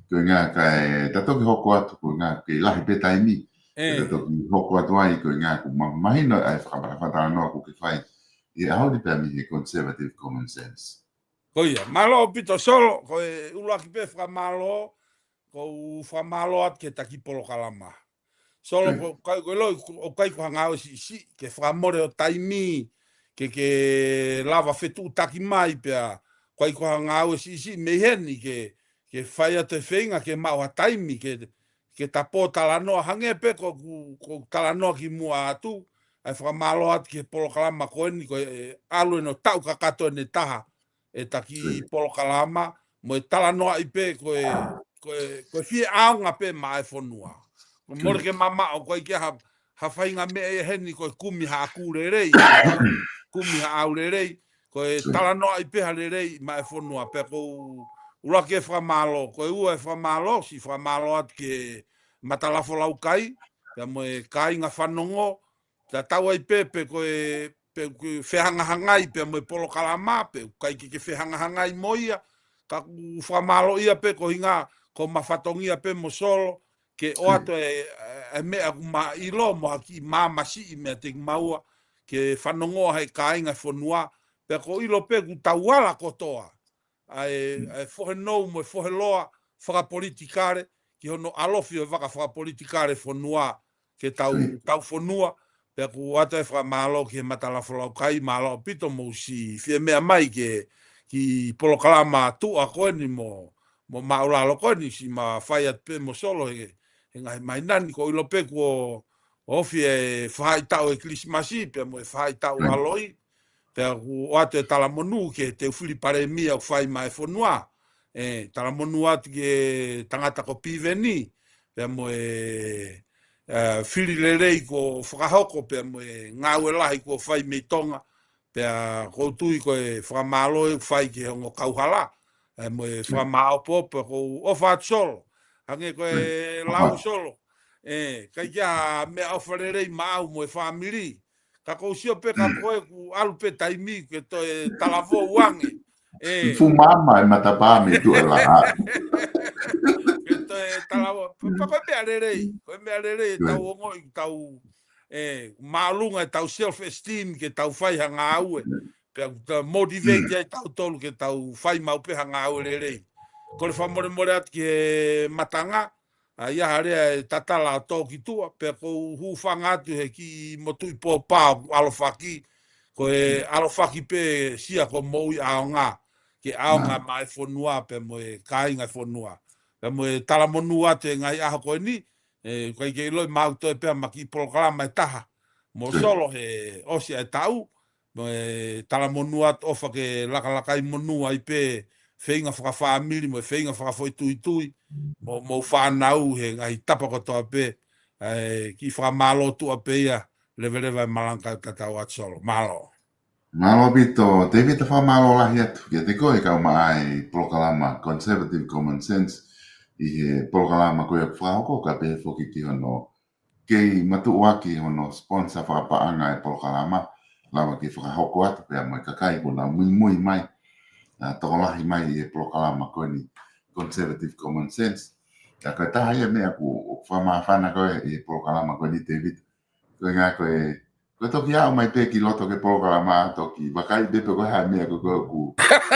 Ko e ʻuhinga ka e ta toki hoko atu, ko e ʻuhinga ke lahi pē taimi. Ke ta toki hoko atu ai, ko e ʻuhinga ʻoku ma-, mahino ʻa e fakamatala talanoa ʻoku ke fai. ʻI he ʻaho ni pea mei he conservative common sense. Ko ia, mālō ʻaupito Solo, ko e ʻuluaki pē fakamālō, ʻoku ou fakamālō atu ki he taki polokalama. Solo, ʻoku ʻikai ko e loi, ʻoku ʻikai ko ha ngāue siʻisiʻi, ke fakamole ho taimi, ke, ke lava fetuʻutaki mai pea, ʻoku ʻikai ko ha ngāue siʻisiʻi mei heni ke, ke fai atu e feinga ke maʻu ha taimi, ke, ke ta pōtalanoa hangē pē ko ʻeku, ko ʻeku talanoa kimuʻa atu, ʻa e fakamālō atu ki he polokalama ko eni ko e ʻalu ʻene taʻu kakato ʻene taha, e taki polokalama, mo e talanoaʻi pē ko e, ko e, ko e fie ʻaonga pē maʻa e fonua. Ko e mole ke mamaʻo ko e ʻikai ha, ha faʻahinga meʻa ia heni ko e kumi ha ʻaku lelei, kumi ha ʻau lelei, ko e talanoaʻi pē ha lelei maʻa e fonua. Pea ʻoku ou ʻuluaki e fakamālō, ko e ua e fakamālō, siʻi fakamālō atu ki he Matalafolaukai, pea mo e kāinga fanongo, tatau ai pē, pe ko e, pe ko e fehangahangai pea mo e polokalama, pe ʻikai ke, ke fehangahangai mo ia, ka ʻoku fakamālōʻia pē ko e ʻuhinga, ko e mafatongia pē mo Solo, ke ʻoatu e, e, e meʻa ʻoku ma ʻilo mo ha kiʻi māmasiʻi meiate kimaua, ke fanongoa he kāinga fonua, pea ʻoku ou ʻilo pē ʻoku tau ala kotoa, ʻa e, ʻa e fohe nou mo e fohe loa fakapolitikale, ki hono ʻalofi ʻo e vaka fakapolitikale fonua, ke tau, tau fonua, Pea ʻoku ʻoatu e fakamālō ki he Matalafolaukai, mālō ʻaupito hoʻomou siʻi fie meʻa mai ki he kiʻi polokalama tuʻa ko eni mo, mo māʻulalo ko eni, siʻi ma fai atu pē mo Solo he, he ngaahi māhina ni. ʻOku ou ʻilo pē kuo ofi e faʻahitaʻu e Kilisimasi, pea mo e faʻahitaʻu ʻa e ʻAlo. Pea ʻoku ʻoatu e talamonū ki he teu fili palēmia ʻoku fai maʻa e fonua. ʻE, talamonū atu ki he tangata ko Piveni, pea mo e, ʻa, fili lelei kuo fakahoko, pea mo e ngāue lahi kuo fai mei Tonga, pea ʻoku ou tui ko e fakamālō ʻoku fai ki he ongo kauhala, ʻa, mo e fakamāʻopoʻopo. ʻOku ou ʻofa atu Solo, hangē ko e lau Solo. ʻE, ʻikai ke ʻi ai ha meʻaʻofa lelei maʻau mo e fāmili. Ka ʻoku ou sio pē ka ko e ʻoku ʻalu pē taimi ke toe talavou ange. ʻE, Fuʻu māmā e matapā mei tuʻa ʻe laʻā. Ke toe talavou. Pea ko e meʻa lelei. Ko e meʻa lelei ʻetau ongoʻi, tau, ʻe, māʻolunga ʻetau self-esteem ke tau fai ha ngāue. Pea ʻoku tau motivate ai tautolu ke tau fai maʻu pē ha ngāue lelei. Kole fakamolemole atu ki he matanga, ʻa ia ha lea ʻe tatala ʻo tō ki tuʻa, pea ʻoku ou hūfanga atu he kiʻi motuʻi pōpā ʻoku ʻalofaki, ko e ʻalofaki pē sia ko moʻui ʻaonga, ke ʻaonga maʻa e fonua, pea mo e kāinga e fonua. Pea mo e talamonū atu he ngaahi ʻaho ko eni, ʻe, ʻikai ke ʻiloʻi maʻu toe pē ma kiʻi polokalama ʻe taha. Mo Solo he ʻosi ʻa e taʻu, mo e talamonū atu ʻofa ke lakalakai monū ai pē feinga fakafāmili, mo e feinga fakafoʻituitui, mo, mo fānau he ngaahi tapa kotoa pē, ʻe, kiʻi fakamālō tuʻa pē ia, leveleva e malanga ka tatau atu Solo. Mālō. Mālō ʻaupito, Tēvita, fakamālō lahi atu kiate koe kau maʻa e polokalama Conservative Common Sense, ʻi he polokalama ko ia ʻoku fakahoko, kae pehē foki ki hono kei matuʻuaki hono sponsor fakapaʻanga e polokalama, lava ke fakahoko atu pea mo e kakai kuo nau muimui mai, ʻa, tokolahi mai ʻi he polokalama ko eni Conservative Common Sense. Ka ko e taha ia meʻa ʻoku, ʻoku fakamāfana ko ē ʻi he polokalama ko eni Tēvita. Ko e ngā ko e, ko e toki aʻu mai pē ki loto ki he polokalama, toki vakai pē pe ko e hā e meʻa ko ē ʻoku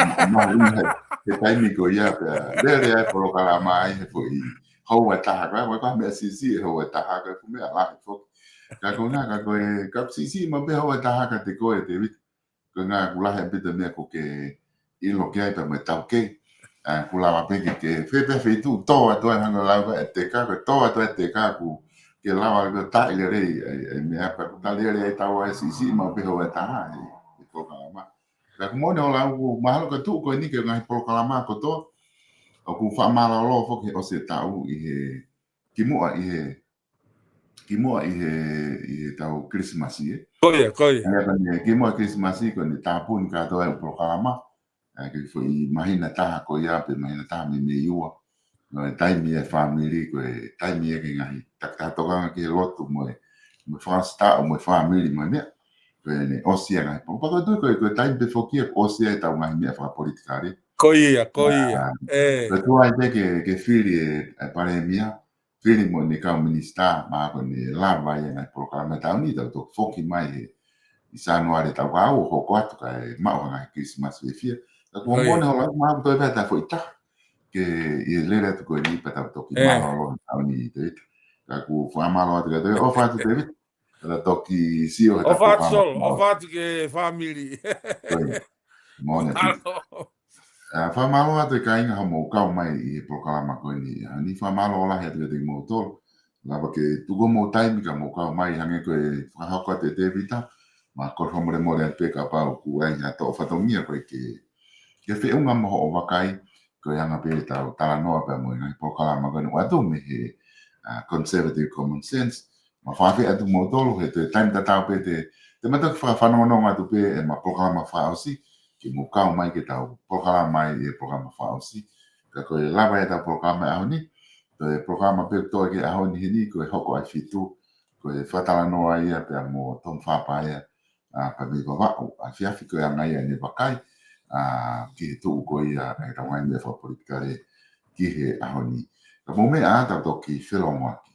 ma-, mahuʻinga he, he taimi ko ia pea lele ai e polokalama ai he foʻi houa ʻe taha, ko e, ko e meʻa siʻisiʻi e houa ʻe taha, ko e fuʻu meʻa lahi foki. Ka ko e ngā, ka ko e, ka siʻisiʻi maʻu pē houa ʻe taha kiate koe Tēvita. Ko e ngā ʻoku lahi ʻaupito e meʻa ʻoku ke ʻilo ki ai pea mo e taukei. ʻA, ʻoku lava pē ke, ke fē pē feituʻu tō atu ai hangē ko e lau ko ē ʻe teka, ko e tō atu ai ʻe teka ʻoku ke lava ke taaʻi lelei ai, ai meʻa pea ʻoku ta lele ai taua ʻe siʻisiʻi maʻu pē houa ʻe taha ʻi, ʻi he polokalama. Ka ʻoku moʻoni hoʻo lau, ʻoku mahalo ko e tuʻu ko eni ki he ngaahi polokalama kotoa ʻoku fakamālōlō foki he ʻosi e taʻu ʻi he kimuʻa ʻi he, kimuʻa ʻi he, ʻi he taʻu Kilisimasi, ē? Ko ia, ko ia. ʻA ia ko eni, kimuʻa Kilisimasi, ko eni tāpuni kātoa e polokalama, ʻa, ki he foʻi māhina ʻe taha ko ia, pe māhina ʻe taha mei Meiua. Ko e taimi e fāmili, ko e taimi e ki he ngaahi takitaha tokanga ki he lotu mo e, mo e fakasitaʻu, mo e fāmili, mo e meʻa. Ko eni ʻosi ia ngaahi polokalama. Pea ko e tuʻu, ko e, ko e taimi pē foki ia, ʻosi ia ʻetau ngaahi meʻa fakapolitikale. Ko ia, ko ia. ʻE. Ko e tuai pē ke, ke fili e, e palēmia, fili mo ʻene kau minisitā, mahalo ko eni lava ia ngaahi polokalama taʻu ni, tau toki foki mai he, ʻi Sānuali taʻu kahaʻu ʻo hoko atu kae maʻu ha ngaahi Kilisimasi fiefia. Ka kuo moʻoni hoʻo lau, mahalo toe pē ha foʻi taha ke ʻi he lele atu ko eni pea tau toki mālōlō he taʻu ni Tēvita. Ka ʻoku fakamālō atu kiate koe, ʻofa atu Tēvita. Ka tau toki sio he taʻu ʻofa atu Solo, ʻofa atu ki he fāmili. Ko ia. Moʻoni ʻaupito. ʻA, fakamālō atu e kāinga hoʻomou kau mai ʻi he polokalama ko eni. ʻA, ʻi he fakamālō lahi atu kiate kimoutolu. Lava ke tuku homou taimi ka mou kau mai hangē ko e fakahoko atu ʻe Tēvita. Ma kole fakamolemole atu pē kapau ʻoku ʻi ai ha toʻo fatongia ko ē ke, ke feʻunga mo hoʻo vakai, ko e anga pē ʻetau talanoa pea mo e ngaahi polokalama ko eni ʻoatu mei he, ʻa, Conservative Common Sense. Ma fakaafeʻi atu kimoutolu he toe taimi tatau pē te, te ma toki fakafanongonongo atu pē ʻema polokalama fakaʻosi, ke mou kau mai ke tau polokalama ai he polokalama fakaʻosi. Ka ko e lava ia ʻetau polokalama he ʻaho ni, toe polokalama pē ʻoku toe ki he ʻaho ni heni, ko e hoko ʻa e fitu, ko e fakatalanoa ia pea mo Tom Fapaea, ʻa, pea mei Vavaʻu, ʻa, efiafi ko e anga ia ʻene vakai, ʻa, ki he tuʻu ko ia ʻetau ngaahi meʻa fakapolitikale ki he ʻaho ni. Ka mou meʻa ā tau toki felōngoaki.